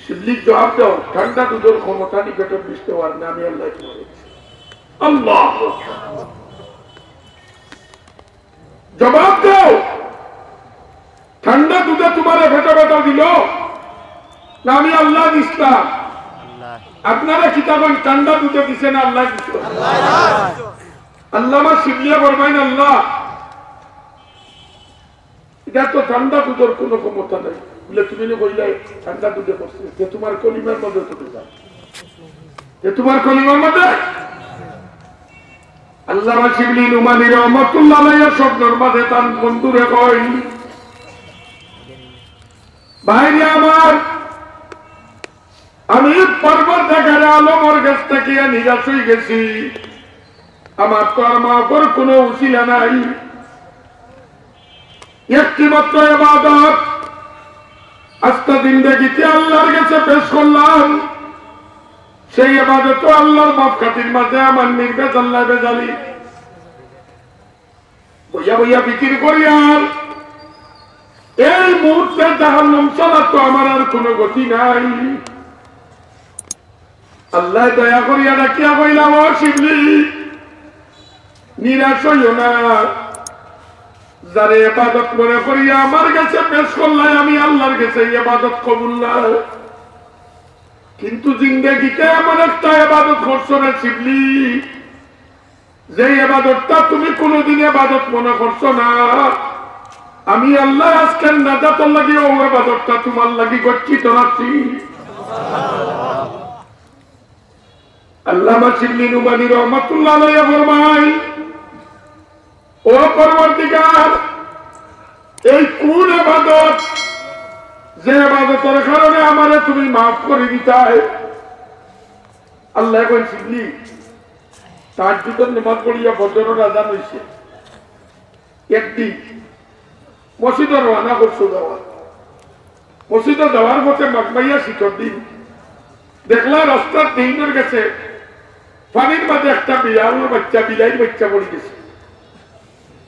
শিবলি, জবাব দেও, ঠান্ডা দুধর ক্ষমতা নি পেটো বিষ দেওয়ার, না আমি আল্লায় তুমারে দিছি? আল্লাহ! জবাব দেও, ঠান্ডা দুধে তুমারে পেটো ব্যথা দিল, না আমি আল্লায় দিছলাম? আল্লাহ। আপনারা কিতা কইন, ঠান্ডা দুধে দিছে না আল্লায় দিছে? আল্লামা শিবলিয়ে ফরমাইন, "আল্লাহ, ইটা তো ঠান্ডা দুধর কোনো ক্ষমতা নাই।" বলে, "তুমি নি কইলায় ঠান্ডা দুধে করছে, তে তুমার কলিমার মাঝে তো দিলাম, তে তুমার কলিমার মাঝে।" আল্লামা শিবলি নুমানী রহমতুল্লাহ আলাইহি স্বপ্নর মাঝে তান বন্ধুরে কইন, "ভাইরে আমার, আমি পরওয়ারদিগারে আলমর গেছ থাকি নিরাশ অই গেছি। আমার তো আর মাফর কোনো উছিলা নাই। একটি মাত্র ইবাদত আস্তা জিন্দেগিতে আল্লার গেছে পেশ করলাম, সেই ইবাদত আল্লার মাফ খাতির মাঝে আমার নির্ভেজাল নাই ভেজালি।" বইয়া বইয়া ফিকির করিয়ার, এই মুহূর্তে জাহান্নাম ছাড়া তো আমার আর কোনো গতি নাই। আল্লায় দয়া করিয়া ডাকিয়া কইলা, "ও শিবলি, নিরাশ অইও না। যারে ইবাদত মনে করিয়া আমার গেছে পেশ করলায়, আমি আল্লার গেছে ইবাদত কবুল নায়। কিন্তু জিন্দেগিতে এমন একটা ইবাদত করছো না শিবলি, যে ইবাদতটা তুমি কোনোদিন ইবাদত মনে করছো না, আমি আল্লায় আজকে নাজাতর লাগি অউ ইবাদতটা তুমার লাগি গচ্ছিত রাখছি।" আল্লামা শিবলি নুমানী রহমতুল্লাহ আলাইহি ফরমাইন, "ও পরওয়ারদিগার, এই কোন ইবাদত, যে ইবাদতর কারণে আমারে তুমি মাফ করি দিতায়?" আল্লায় কইন, "শিবলি, তাহাজ্জুদর নামাজ পড়িয়া ফজরর আজান অইছে।" একদিন মসজিদো রওয়ানা করছো যাওয়ার। মসজিদো যাওয়ার পথে মাঘ মাইয়া শীতর দিন দেখলা রাস্তার ড্রেইনর গেছে পানির মাঝে একটা বিড়ালর বাচ্চা, বিলাইর বাচ্চা পড়ি গেছে।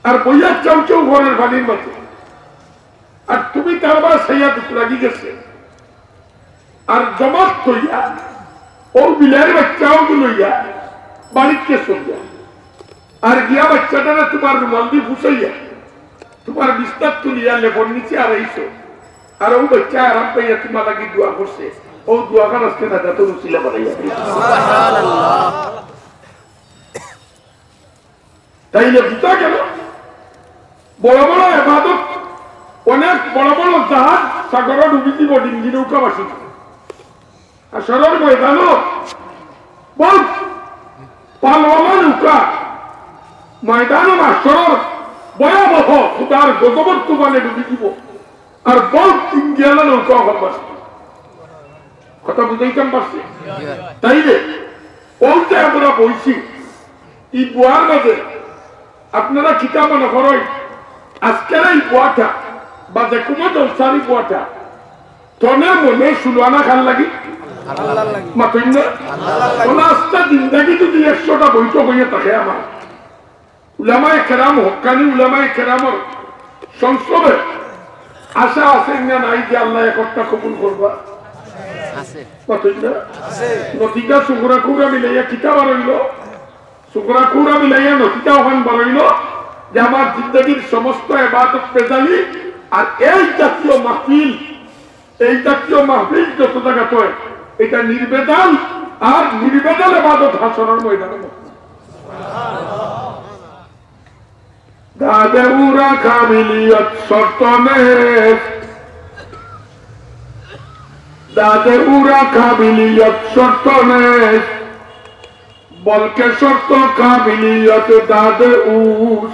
আর বইয়া চাউ চাউ করের পানির মাঝে। আর তুমি তার বায় চাইয়া দুখ লাগি গেছে। আর জমাত থইয়া, অউ বিলাইর বাচ্চাও লইয়া, বাড়িত গেছো গিয়া। আর গিয়া বাচ্চাটারে তুমার রুমাল দি ফুসাইয়া, তুমার বিছনাত তুলিয়া লেপর নিচে আড়াইছো। আর অউ বাচ্চায় আরাম পাইয়া তুমার লাগি দোয়া করছে। অউ দোয়াখান আজকে নাজাতর উছিলা বানাইয়া দিছে। তাইলে বুঝা গেল, বড় বড় ইবাদত, অনেক বড় বড় জাহাজ সাগরো ডুবি দিব, ডিঙ্গি নৌকা ভাসি দিব। হাশরর ময়দানো বউত পালওয়ালা নৌকা ময়দানে মাশরর ভয়াবহ খুদার গজবর তুফানে ডুবি দিবো। আর বউত ইঞ্জিনআলা নৌকা অকল ভাসবো। কথা বুঝাইতাম পারছি? তাইলে অউ যে আমরা বইছি, ই বওয়ার মাঝে আপনারা কিতা মনে করইন, আজকের এই বওয়াটা বা যে কুনো জলসার ই বওয়াটা তনে মনে ষোলো আনা কার লাগি? মাতইন না? অলা আস্তা জিন্দেগি যদি একশোটা বৈঠক অইয়া থাকে আমার, উলামায়ে কেরাম, হক্কানি উলামায়ে কেরামর সংস্রবে আশা আছে না নাই যে আল্লায় একটা কবুল করবা? আছে। মাতইন না? নতিজা সুগরা কুরা মিলাইয়া কিতা বার অইলো? সুগরা কুরা মিলাইয়া নতিজা অখান বার অইলো যে আমার জিন্দেগির সমস্ত ইবাদত বেজালি, আর এই জাতীয় মাহফিল, এই জাতীয় মাহফিল যত জাগাত অয়, ইটা নির্ভেজাল, আর নির্ভেজাল ইবাদত হাশরর ময়দানে। দাদে উরা কামিলিয়ত শর্ত নেই, দাদে উরা কামিলিয়ত শর্ত নেই, বলকে শর্ত কামিলিয়ত দাদে উস।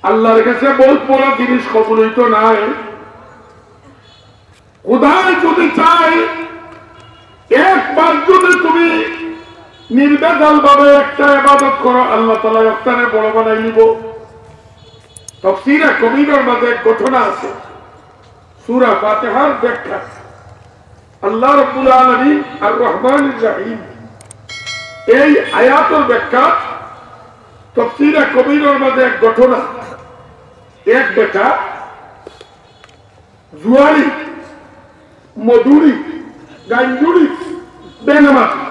আল্লাহর কাছে বউত বড় জিনিস কবুল অইতো নায়। খুদায় যদি চায়, একবার যদি তুমি নির্ভেজাল ভাবে একটা ইবাদত করো, আল্লাহ তাআলা অখানরে বড় বানাই নিবো। তাফসীরে কবিরর মাঝে এক ঘটনা আছে, সূরা ফাতিহার ব্যাখ্যা। আল্লাহ রাব্বুল আলামিন আর রহমানির রহিম, এই আয়াতর ব্যাখ্যা। তাফসীরে কবিরর মাঝে এক ঘটনা, এক বেটা জুয়াড়ি, মদুড়ি, গাঞ্জুড়ি, বেনামাজি।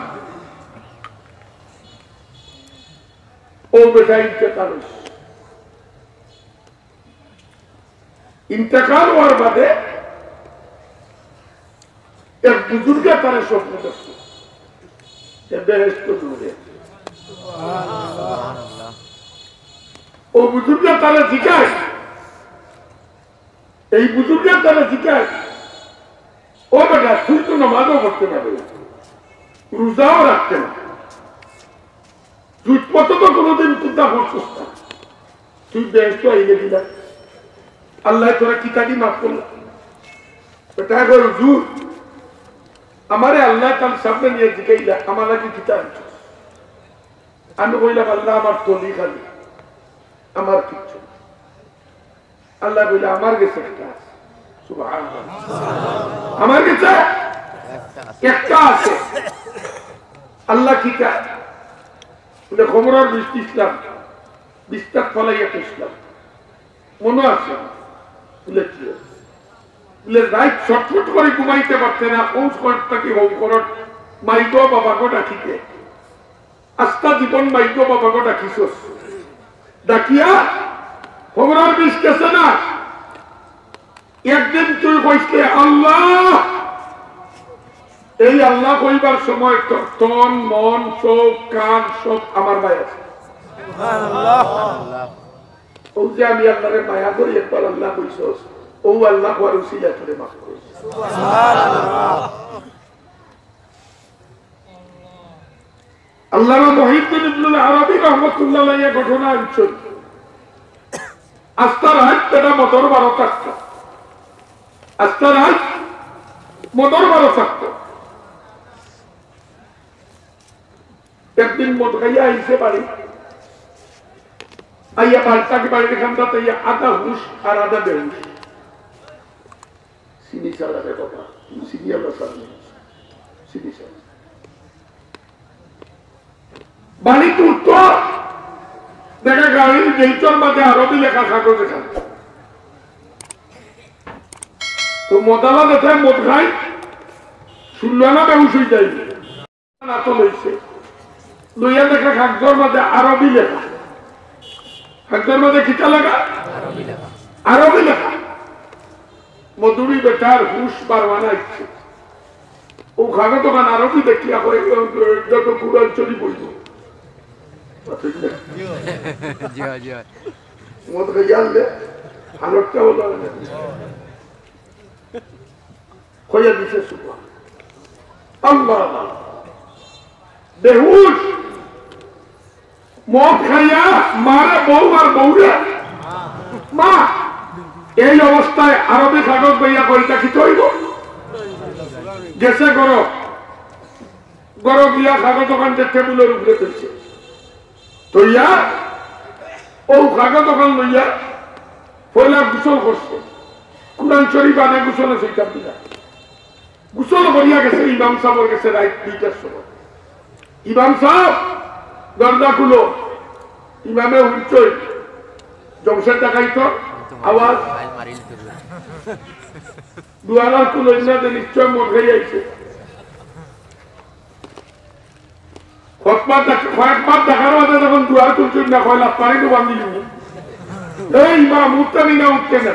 অউ বেটা ইন্তেকাল অইছে। ইন্তেকাল অওয়ার বাদে এক বুজুর্গে তারে স্বপ্নে দেখছে, এ বেহেশতো দূরে। অউ বুজুর্গে তারে জিকায়, এই বুজুর্গে তারে জিকায়, "ও বেটা, তুই তো নামাজও পড়তে না রে, রোজাও রাখতে না, তুই কত তো কোনোদিন পর্দা করছিস না, তুই বেহেশতো আইলে কিনা? আল্লায় তোরে কিতাদি মাফ করলা?" বেটায় কয়, "হুজুর, আমারে আল্লায় তান সামনে নিয়া জিকাইলা, আমার লাগি কিতা আনছো?" আমি কইলাম, "আল্লাহ, আমার তলি খালি, আমার কিচ্ছু না।" আল্লায় কইলা, "আমার গেছে একটা আছে।" সুবহানাল্লাহ। আমার গেছে একটা আছে। আল্লাহ কিতা? বলে, "খবরের বৃষ্টি ইসলাম, বিস্তার ফলাইয়া তো ইসলাম, মনে আছে?" বলে, "কি?" বলে, "রাইত ছটফট করি ঘুমাইতে পারতে না, অউ সময় থাকি হউ করর, মাইগো বাবাগো ডাকিতে।" আস্তা জীবন মাইগো বাবাগো ডাকিছস, ডাকিয়া খবরের বিষ গেছে না। একদিন তুই কইছলে, "আল্লাহ," এই আল্লাহ কইবার সময় তোর তন, মন, চোখ, কান সব আমার বায় আছে। অউ যে আমি আল্লাহরে মায়া করি, একবার আল্লাহ কইছস, অউ আল্লাহ কওয়ার উসিলায় তোরে মাফ করি। আল্লামা মহিউদ্দিন ইবনুল আরবি রহমতুল্লাহ আলাইহি ঘটনা আনছইন। আস্তা রাইত বেটা মদর বারো থাকতো, আস্তা রাইত মদর বারো থাকতো। একদিন মদ খাইয়া আইছে বাড়ি, আইয়া বাড়ি থাকি বাড়ির কান্দাত আইয়া আধা হুশ আর আধা বেহুশ। চিনি ছাড়া রে বাবা, তুমি চিনি আল্লাহ ছাড়া নেই। চিনি ছাড়া। বাড়িত উঠতো, দেখে গাড়ির গেইটর মাঝে আরবি লেখা কাগজ এখান। তো মদালা দেখায় মদ খাই, শুনল না বেহুশ হয়ে যাই। না তো লইছে। লইয়া দেখে কাগজর মাঝে আরবি লেখা। কাগজর মাঝে কিতা লেখা? আরবি লেখা। মদুড়ি বেটার হুশ বারোয়ানা ইচ্ছে। অউ কাগজ অখান আরবি দেখিয়া কয়, "এ, এ, এটা তো কোরআন শরীফ অইবো।" ঠিক না? জি অয়, জি অয়। মদ খাইয়া আনলে হালতটা হলো না। কইয়া দিছে সুবহান। আল্লাহ, বেহুশ, মদ খাইয়া মারে বউ আর বউরে মা। এই অবস্থায় আরবি কাগজ বইয়া কইতা কি তৈব? গেছে ঘরো, ঘরো গিয়া কাগজ ওখান টেবিলের উপরে তুলছে। তইয়া ও কাগজ ওখান লইয়া পয়লা গোসল করছে। কোরআন শরীফ আনে গোসল আছে ইটা দিলা। গোসল করিয়া গেছে ইমাম সাহেবর গেছে রাইত দুইটার সময়। "ইমাম সাহেব, দরজা খুলো।" ইমামে উঠছই, জমশেদ ডাকাইত আওয়াজ। দুয়ার আর খুলইন না যে নিশ্চয় মদ খাই আইছে। কতবার ডাক-, কয়েকবার ডাকার বাদে যখন দুয়ার খুলছই না, কয়, "লাফারি তো বান্ধি দিব।" এই ইমাম উঠতে নি না, উঠতে না।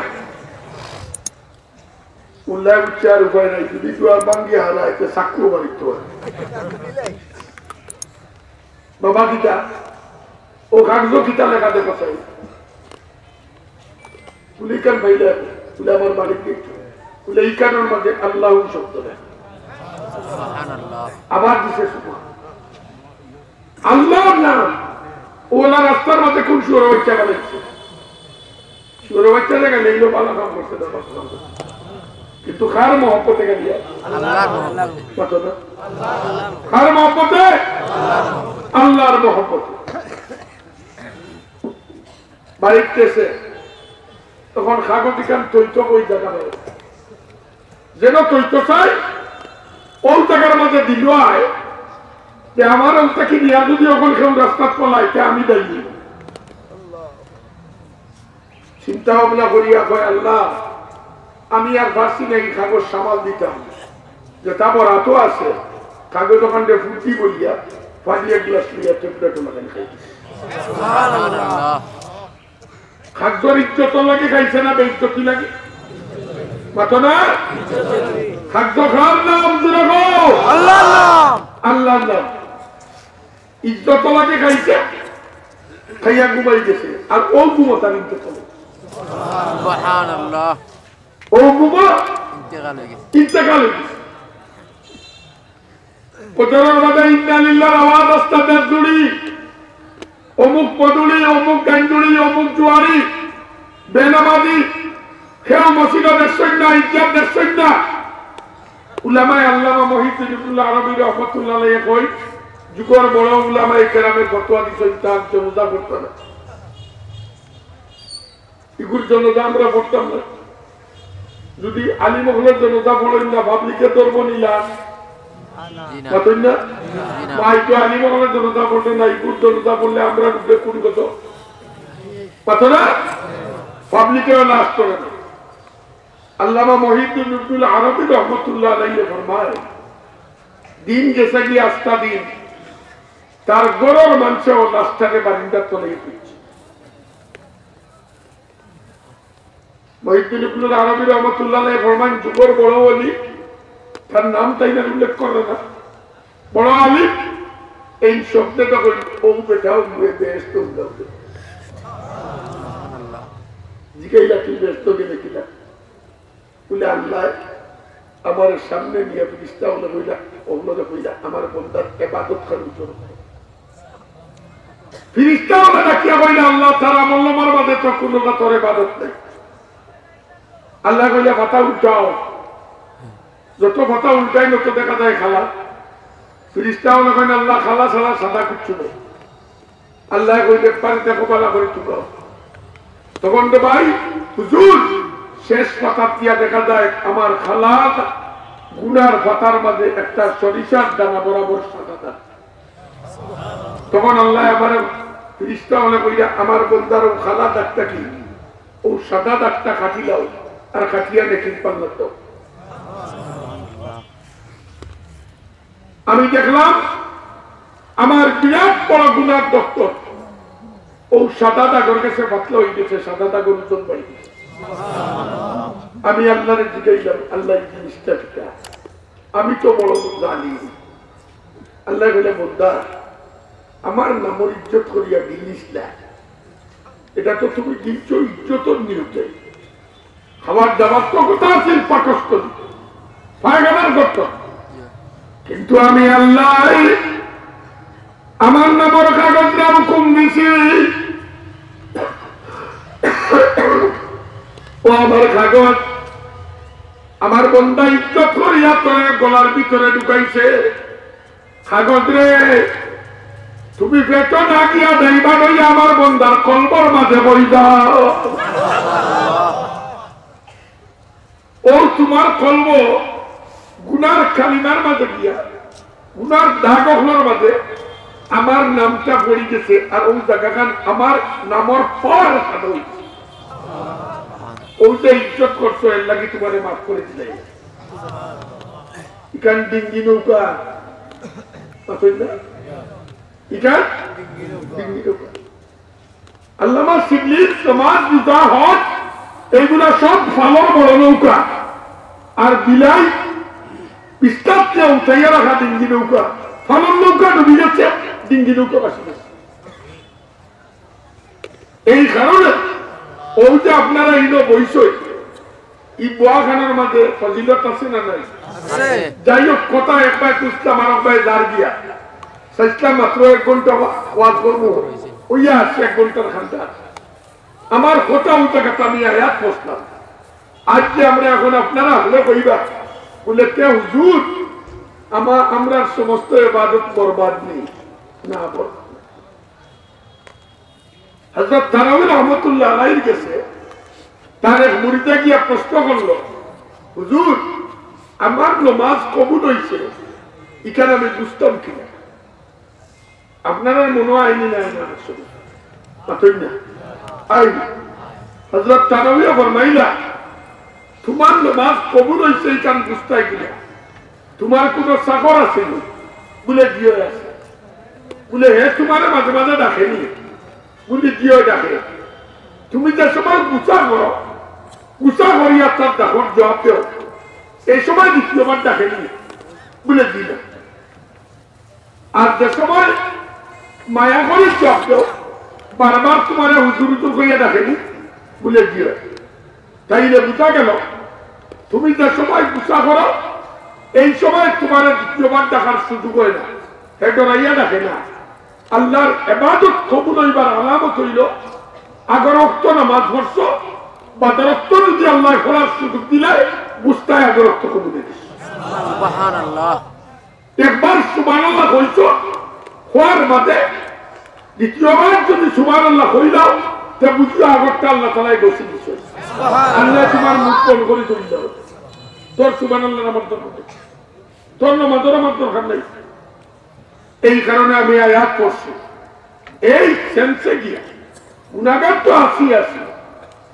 উল্লায় উঠছে আর উপায় নাই, যদি দুয়ার ভাঙ্গি হারায়, তো চাকু বাড়িতে হয়। বাবা কিতা, ও কাগজ কিতা লেখা দেখো চাই। বলে, "ইখান পাইলে?" বলে, "আমার বাড়ির গেট।" বলে, "ইখানর মাঝে আল্লাহ শব্দ নাই।" আবার দিছে সুবহান। আল্লাহর নাম। ওলা রাস্তার মাঝে কোন শুয়োর বাচ্চা গেলে? শুয়োর বাচ্চা জায়গা নেই, লো ভালো কাম করছে না, ভালো কাম করছে। কিন্তু কার মহব্বতে গেলি? আল্লাহর মহব্বতে। কত না? কার মহব্বতে? আল্লাহর মহব্বতে। বাড়িত গেছে, তখন কাগজ ইখান থইতো ওই জায়গা নাই। যেন থইতো চাই, ওই জায়গার মাঝে দিল আয়, যে আমার ওটা কি নিয়া যদি ওখান কেউ রাস্তাত পলাই, তে আমি দায়ী। চিন্তা ভাবনা করিয়া কয়, "আল্লাহ, আমি আর পারছি না এই কাগজ সামাল দিতাম, যেটা বরাতও আছে, কাগজ ওখান দিয়ে ফুটি বলিয়া, ফালিয়া গ্লাস লইয়া টেবলেট ওখানে খাই দিছে।" কাগজর ইজ্জত লাগে খাইছে না বেইজ্জতি লাগে? মাতো না? কাগজ কার নাম জোরে কও? আল্লাহর নাম। আল্লাহর নাম। ইজ্জত লাগে খাইছে, খাইয়া ঘুমাই গেছে। আর ও ঘুমো তার ইজ্জত লাগে। সুবহানাল্লাহ। ও ঘুমো ইন্তেকাল হয়ে গেছে। ইন্তেকাল হয়ে গেছে। প্রচারর বাদে ইন্না লিল্লাহর আওয়াজ আস্তা দেশ জুড়ি, অমুক পদুড়ি, অমুক গাইন্দুড়ি, অমুক জুয়ারি, বেনামাজি, কেউ মসজিদে দেখছইন না, ইজ্জত দেখছইন না। উলামায়ে আল্লামা মহিউদ্দিন ইবনুল আরবী রহমতুল্লাহ আলাইহি কই, যুগর বড় উলামায়ে কেরামে ফতোয়া দিছইন, তার জনাজা পড়তা না। ইগুর জনাজা আমরা পড়তাম না। যদি আলিম অকলর জনাজা পড়ইন না, পাবলিকে ধরবো নি লাশ? জি না। পাতইন না? জি না। ভাই তো আলিম অকলর জনাজা পড়লে না, ইগুর জনাজা পড়লে আমরা উঠবে কোন কথা? পাতো না? পাবলিকেও লাশ করে না। আল্লামা মহিউদ্দিন ইবনুল আরবী রহমতুল্লাহ আলাইহি ফরমায়, দিন গেছে কি আস্তা দিন, তার ঘরর মানষেও লাশটারে বারিন্দার তলে তুলছে। মহিউদ্দিন ইবনুল আরবী রহমতুল্লাহ আলাইহি ফরমান, যুগর বড় ওলি, তার নাম তাইন আর উল্লেখ করে না, বড় আলিম, এই শব্দটা কই, ও বেটাও মুয়ে বেহেস্ত উঠল। জিগাইলা, "তুই বেহেস্ত গেলে কিনা?" বলে, "আল্লাহ আমার সামনে নিয়ে ফিরিস্তা অকলে কইলা, অকলে কইলা, আমার বন্দার ইবাদত খান উজ্জ্বল করে।" ফিরিস্তা অকলে ডাকিয়া কইলা, "আল্লাহ, তার আমল নামার মাঝে তো কোনো তোর ইবাদত নাই।" আল্লাহ কইলা, "পাতা উল্টাও।" যত পাতা উল্টাই, তত দেখা যায় কালা। ফিরিস্তা অকলে কইন, "আল্লাহ, কালা ছাড়া সাদা কিচ্ছু নাই।" আল্লাহ কইলে, "পারে দেখো, ভালা করি তুকাও।" তখন তো ভাই, হুজুর, শেষ পাতা দিয়া দেখা যায় আমার কালা গুনার পাতার মাঝে একটা সরিষার দানা বরাবর সাদা দাগ। তখন আল্লাহ আমার ফিরিস্তা অকলে কইলা, "আমার বন্দার ও কালা দাগটা কি? ও সাদা দাগটা কাটিলাও, আর কাটিয়া নেকির পাল্লাত দাও।" আমি দেখলাম আমার বিরাট বড় গুনার দপ্তর, ও সাদা দাগর গেছে পাতলা হয়ে গেছে, সাদা দাগর ওজন বাড়ি গেছে। আমি আল্লাহরে জিগাইলাম, "আল্লাহ, এই জিনিসটা কিতা? আমি তো বড় জানি।" আল্লাহ বলে, "বন্দা, আমার নামর ইজ্জত করিয়া গিলিস না। এটা তো তুমি গিলছো ইজ্জতর নিয়তে। খাবার দাবার তো কথা আছিল পাকস্থলী, পায়খানার গর্ত। কিন্তু আমি আল্লাহ আমার নামর কাগজরে হুকুম দিছি, ও আমার কাগজ, আমার বন্দা ইজ্জত করিয়া তোরে গলার ভিতরে ঢুকাইছে। কাগজরে, তুমি পেটো না গিয়া যাইবা নইয়া আমার বন্দার কলবর মাঝে বই যাও। ও তোমার কলব গুনার কালিমার মাঝে গিয়া, গুনার দাগ অকলর মাঝে আমার নামটা পড়ি গেছে, আর ওই জাগাখান আমার নামর পাওয়ার খানো অইছে। ওই যে ইজ্জত করছো, এর লাগি তোমারে মাফ করি দিলাই। ইখান ডিঙ্গি নৌকা, মাতইন না? ইখান ডিঙ্গি নৌকা। আল্লামা শিবলির সমাজ, রোজা, হজ, এইগুলা সব ফালর বড় নৌকা। আর বিলাই বিস্তারকে উঠাইয়া রাখা ডিঙ্গি নৌকা। ফালর নৌকা ডুবি গেছে, ডিঙ্গি নৌকা ভাসি গেছে। এই কারণে ওই যে আপনারা ইনো বইছইন, ই বওয়াখানার মাঝে ফজিলত আছে না নাই? আছে। যাই হোক, কথা একবার খুঁজতাম, আর একবার যার গিয়া। চাইছিলাম মাত্র এক ঘন্টা ওয়া-, ওয়াজ করবো। ওই আছে এক ঘন্টার খান্ডা। আমার কথা উল্টা কথা আমি আয়াত পড়ছিলাম। আজ যে আমরা এখন আপনারা হলে কইবা, বলে, "কে হুজুর, আমা-, আমরার সমস্ত ইবাদত বরবাদ নেই?" না, বরবাদ নেই। হযরত থানভী রহমতুল্লাহ আলাইহির গেছে তার এক মুরিদে গিয়া প্রশ্ন করলো, "হুজুর, আমার নমাজ কবুল হইছে, ইখান আমি বুঝতাম কিনা?" আপনারার মনো আইনি না, না, আসলে। মাতইন না। আইনি। হযরত থানভীয়ে ফরমাইলা, "তোমার নমাজ কবুল হইছে, ইখান বুঝতায় কিনা? তোমার কোনো চাকর আছে নি?" বলে, "জি অয় আছে।" বলে, "হে তোমারে মাঝে মাঝে ডাকে নি?" বলে, "জি অয় ডাকে।" "তুমি যে সময় গুসা করো, গুসা করিয়া তার ডাকর জবাব দেও, এই সময় দ্বিতীয়বার ডাকে নি?" বলে, "জি না।" "আর যে সময় মায়া করি জবাব দেও, বারবার তোমারে হুজুর হুজুর করিয়া ডাকে নি?" বলে, "জি অয়।" তাইলে বুঝা গেল, তুমি যে সময় গুসা করো, এই সময় তোমারে দ্বিতীয়বার ডাকার সুযোগ হয় না, হে ডরাইয়া ডাকে না। আল্লাহর ইবাদত কবুল হইবার আলামত হইল, আগর ওয়াক্ত নামাজ পড়ছো, বাদর ওয়াক্ত যদি আল্লাহ পড়ার সুযোগ দিলে, বুঝতায় আগর ওয়াক্ত কবুল হয়ে গেছে। সুবহানাল্লাহ। একবার সুবহানাল্লাহ কইছো, কওয়ার বাদে দ্বিতীয়বার যদি সুবহানাল্লাহ কইলাও, তে বুঝিও আগরটা আল্লাহ তাআলায় গছি দিছে। আল্লাহ তোমার মুখ বন্ধ করি দিল। তোর সুবহানাল্লাহর আমার দরকার নাই। তোর নমাজের আমার দরকার নাই। এই কারণে আমি আয়াত পড়ছি। এই সেন্সে গিয়া গুনাগার তো আছি, আছি।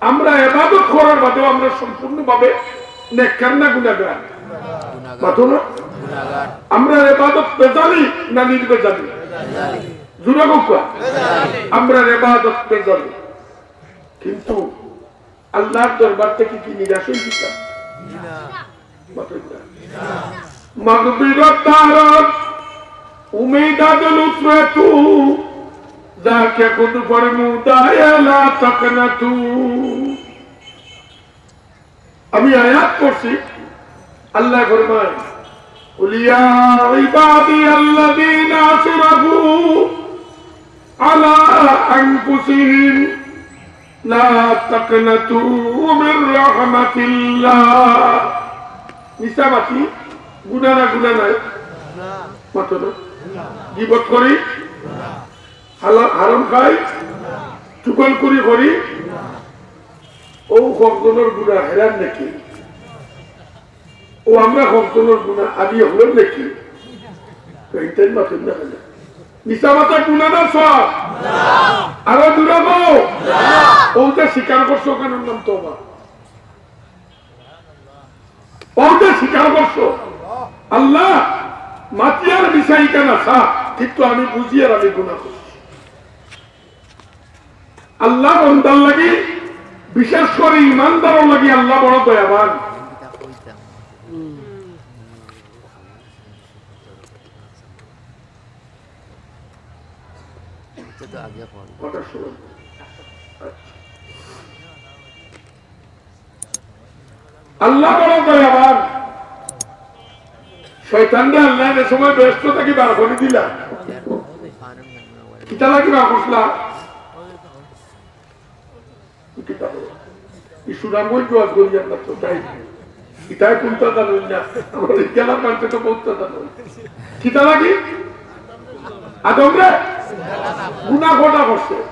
আমরা ইবাদত করার বাদেও আমরা সম্পূর্ণভাবে নেককার না গুনাগার? গুনাগার। মাতো না? গুনাগার। আমরা ইবাদত বেজালি না নির্বেজালি? বেজালি। জোরে কউক্কা। বেজালি। আমরা ইবাদত বেজালি। কিন্তু আল্লাহর দরবার থাকি কি নিরাশ হইছি? না। مغفرت دارد امید از لطف تو، ذاک خود فرموده لا تقنطوا۔ আমি আয়াত পড়ছি, আল্লাহ ফরমায়, قل يا عبادي الذين أسرفوا على أنفسهم لا تقنطوا من رحمة الله। মিছা মাতি গুনা না, গুনা নাই? মাতো না। গিবত করি, হালা-, হারাম খাই, চুগলখুরি করি, ও কতজনর গুনা হেরার নাকি? ও আমরা কতজনর গুনা আমি হলাম নাকি? তো এইটাই মাতইন না কেনে? মিছা মাতা গুনা না সওয়াব? আরো জোরে কও। ও যে স্বীকার করছো, ওখানের নাম তওবা। ও যে স্বীকার করছো, আল্লাহ, মাতিয়ার বিষয় কেন সা, কিন্তু আমি বুঝিয়ার আমি গুনা করছি। আল্লাহ বন্দার লাগি, বিশেষ করি ইমানদারর লাগি আল্লাহ বড় দয়াবান। কথা শুনুন। আল্লাহ বড় দয়াবান। শয়তানরে আল্লায় যে সময় বেহেস্ত থাকি বার করি দিলা, কিতা লাগি বার করছিলা? কিতা? এই সুনামগঞ্জ ওয়াজ করি আমরা তো, তাই? ইতায় কুনতা জানইন না, আমরা এই জেলার মানুষে তো বউততা জানইন। কিতা লাগি? আদমরে গুনা কয়টা করছে?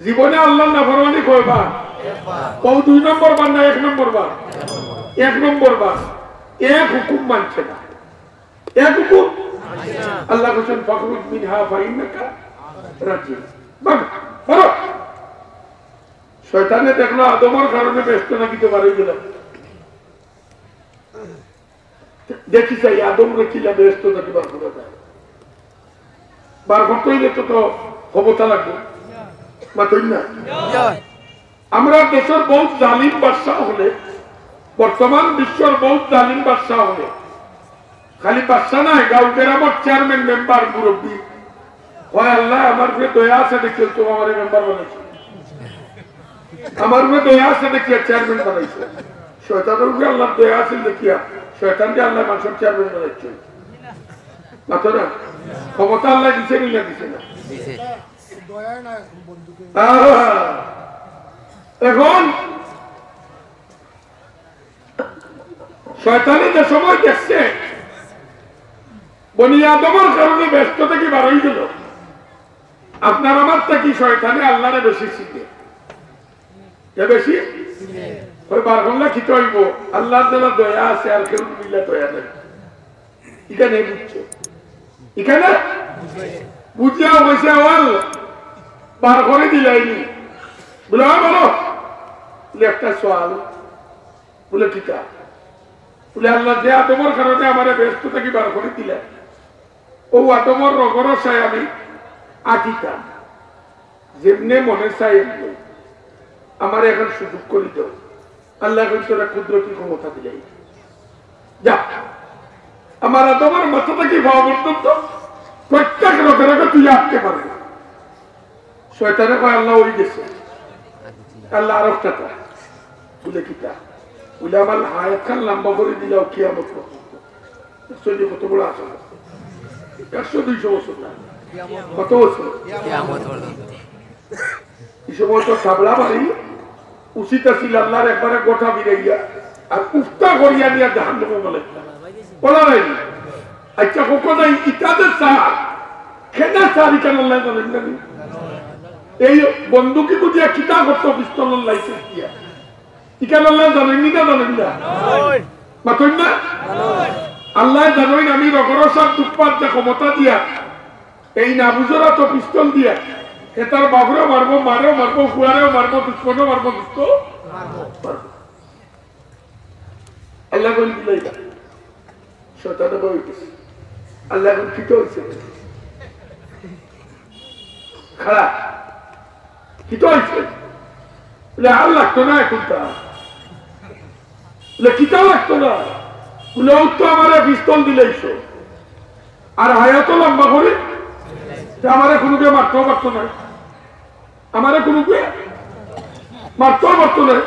জীবনে আল্লার নাফরমানি কয়বার? অউ দুই নম্বর বার না এক নম্বর বার? এক নম্বর বার। এক হুকুম মানছে না। এক হুকুম। আল্লায় কইছইন, "ফাখরুজ মিনহা ফাইন্নাকা রাজিম।" বারো। শয়তানে দেখলো আদমর কারণে বেহেস্ত থাকি তো বার অই গেলাম। দেখি চাই আদমরে কিলা বেহেস্ত থাকি বার করা যায়। বার করতে অইলে তো, তো ক্ষমতা লাগবো। মাতইন না? আমরার দেশর বউত জালিম বাদশা অকলে, বর্তমান বিশ্বর বউত জালিম বাদশা অকলে, খালি বাদশা নায়, গাঁও গেরামর চেয়ারম্যান, মেম্বার, মুরব্বি, কয়, "আল্লায় আমার উপরে দয়া আছে দেখিয়া তো আমারে মেম্বার বানাইছো, আমার উপরে দয়া আছে দেখিয়া চেয়ারম্যান বানাইছো।" শয়তানর উপরে আল্লার দয়া আছে দেখিয়া শয়তানরে আল্লায় মানষর চেয়ারম্যান বানাইছো। মাতো না? ক্ষমতা আল্লায় দিছে নি না দিছে না? আহা। এখন শয়তানে যে সময় দেখছে বনি আদমর কারণে বেহেস্ত থাকি বার অই গেল, আপনার আমার থাকি শয়তানে আল্লারে বেশি চিনে। কে বেশি? ওই বার করলে কিতা অইবো? আল্লার যেলা দয়া আছে, আর কেউর উপরে দয়া নাই। ইখানে বুঝছে, ইখানে বুঝিয়া কইছে, "ও আল্লাহ, বার করি দিলাইনি।" বলে, "অয় বলো।" বলে, "একটা সওয়াল।" বলে, "কিতা?" বলে, "আল্লাহ, যে আদমর কারণে আমারে বেহেস্ত থাকি বার করি দিলা, অউ আদমর রগরসায় আমি আটিতাম, যেমনে মনে চায় এমনে। আমারে এখন সুযোগ করি দেও।" আল্লায় কইন, "তোরে কুদরতি ক্ষমতা দিলাই, যা, আমার আদমর মাথা থাকি পাও পর্যন্ত প্রত্যেক রগে রগে তুই আটতে পারবে।" শয়তানে কয়, "আল্লাহ, অই গেছে।" আল্লায় আরোকটা কয়, বলে, "কিতা?" বলে, "আমার হায়াত খান লম্বা করি দিলাও কিয়ামত পর্যন্ত।" বুঝছো নি কত বড় আশা? একশো দুইশো বছর না, কত বছর? কিয়ামত পর্যন্ত। এই সময় তো সাবলা বাড়ি উচিত আছিল আল্লার একবারে গোটা বিরাইয়া আর উফতা করিয়া নিয়া জাহান্নামে বলে। বলা নাই। আচ্ছা, হোক নাই, ইটা যে চার, কেনে চার ইখান আল্লায় জানইন না নি? এই বন্দুকি বুঝিয়া কিতা করতো পিস্তলর লাইসেন্স দিয়া? ইখান আল্লায় জানইন নি না জানইন না? মাতইন না? আল্লায় জানইন আমি রগরসার দুপাত যে ক্ষমতা দিয়া, এই না বুঝরা তো পিস্তল দিয়া, এ তার বাপরেও মারবো, মারেও মারবো, ফুয়ারেও মারবো, দুশমনও মারবো, দুষ্ট মারবো। আল্লায় কইন দিলাই না। শয়তানে কই গেছে। আল্লায় কইন কিতা অইছে? খারাপ। কিতা অইছে? বলে, "আর লাগতো না এখন তা।" বলে, "কিতা লাগতো না?" বলে, "ও তো আমারে পিস্তল দিলাইছো, আর হায়াতও লম্বা করি, তে আমারে কুনুকে মারতেও পারতো না, আমারে কুনুকে মারতেও পারতো না,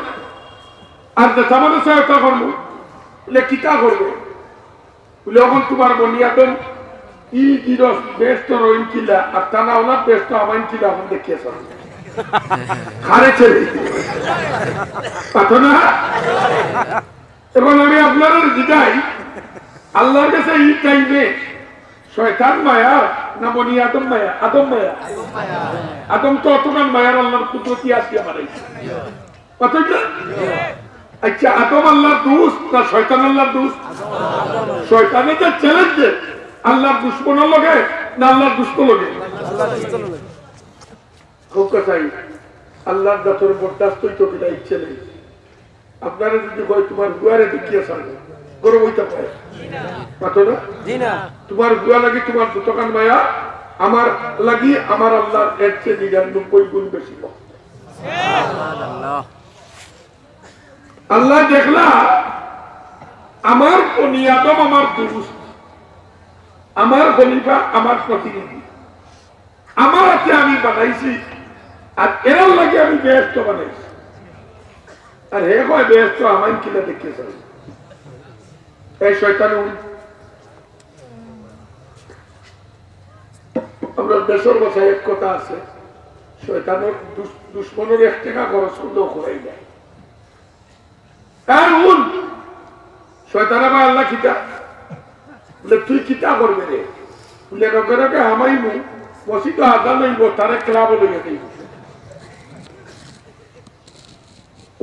আর যেটা মনে চায় ওটা করবো।" বলে, "কিতা করবো?" বলে, "অখন তুমার বনি আদম ই গিরস বেহেস্ত রইন কিলা, আর তানা ওনার বেহেস্ত আমাইন কিলা, অখন দেখিয়া চাও।" খারে ছেলে। পাতো না? এখন আমি আপনারে জিগাই, আল্লার গেছে ই টাইমে শয়তান মায়া না বনি আদম মায়া? আদম মায়া। আদম তো অতখান মায়ার আল্লার কুদরতি আসিয়া বানাইছে। কথা ঠিক না? আচ্ছা, আদম আল্লার দুস্ত না শয়তান আল্লার দুস্ত? শয়তানে যে চ্যালেঞ্জ দে, আল্লার দুশমনর লগে না আল্লার দুস্তর লগে? খুব কথাই, আল্লার জাতর বরদাস্ত অইতো কিনা ই চ্যালেঞ্জ। আপনারে যদি কয়, "তুমার ফুয়ারে দেখিয়া চাও," গরম অইতা পারে? মাতো না? জি না। তুমার ফুয়া লাগি তুমার যতখান মায়া, আমার লাগি আমার আল্লার এর চেয়ে নিরানব্বই গুণ বেশি মহব্বত। আল্লায় দেখলা, আমার বনি আদম আমার দুস্ত, আমার খলিফা, আমার প্রতিনিধি, আমার আতে আমি বানাইছি, আর এরার লাগি আমি বেহেস্ত বানাইছি। আর হে কয়, "বেহেস্ত আমাইন কিলা দেখিয়া চাও।" এই শয়তান উল-, আমরার দেশর ভাষায় এক কথা আছে, শয়তানর দুশ-, দুশমনর এক টেকা খরচ করলেও খোয়াই যায়। আর হুন, শয়তানে কয়, "আল্লাহ কিতা?" বলে, "তুই কিতা করবে রে?" বলে, "রগে রগে হামাইমু, মসজিদো আজান অইবো, তারে ক্লাবো লইয়া যাইমু।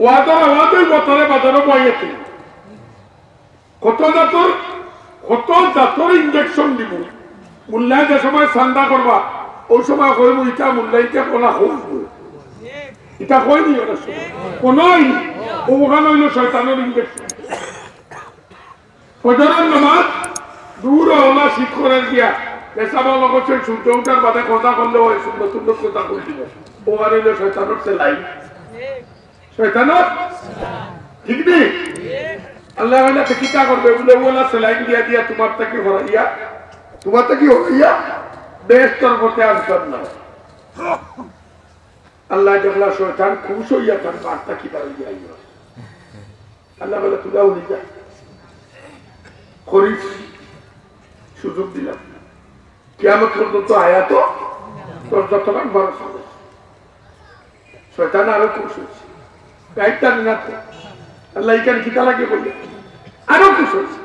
ওয়াজর আওয়াজ অইবো, তারে বাজারো বওয়াইয়া থইমু।" কত জাতর, কত জাতর injection দিমু। মোল্লায় যে সময় চান্দা করবা, অউ সময় কইমু, "ইটা মোল্লায় ইটা কলা কইবো।" ইটা কইনি অনেক সময়। কোনোই, অখান অইলো শয়তানর injection। ফজরর নামাজ, দুর অলা শীত করার গিয়া, পেশাব অলা করছে, সূর্য উঠার বাদে কথা করলে অয়, সুন্নত উন্নত কথা কই দিব। অউ আর অইলো শয়তানর সেলাইন। শয়তানর, ঠিক নি? আল্লায় কইলা, "তে কিতা করবে?" বলে, "অলা সেলাইন দিয়া দিয়া তুমার থাকি হরাইয়া, তুমার থাকি হরাইয়া বেহেস্তর পথে আনতাম না।" আল্লায় দেখলা শয়তান খুশ অইয়া তার বার্তা কিতা অইয়া আইলো। আল্লায় বলে, "তুরা উনি যা, করিস, সুযোগ দিলাম, কিয়ামত পর্যন্ত আয়া তো তোর যতখান খরচ হবে।" শয়তান আরো খুশ অইছে, গাইড জানে না তো। আল্লায় ইখান কিতা লাগে বলে আরো খুশ অইছে।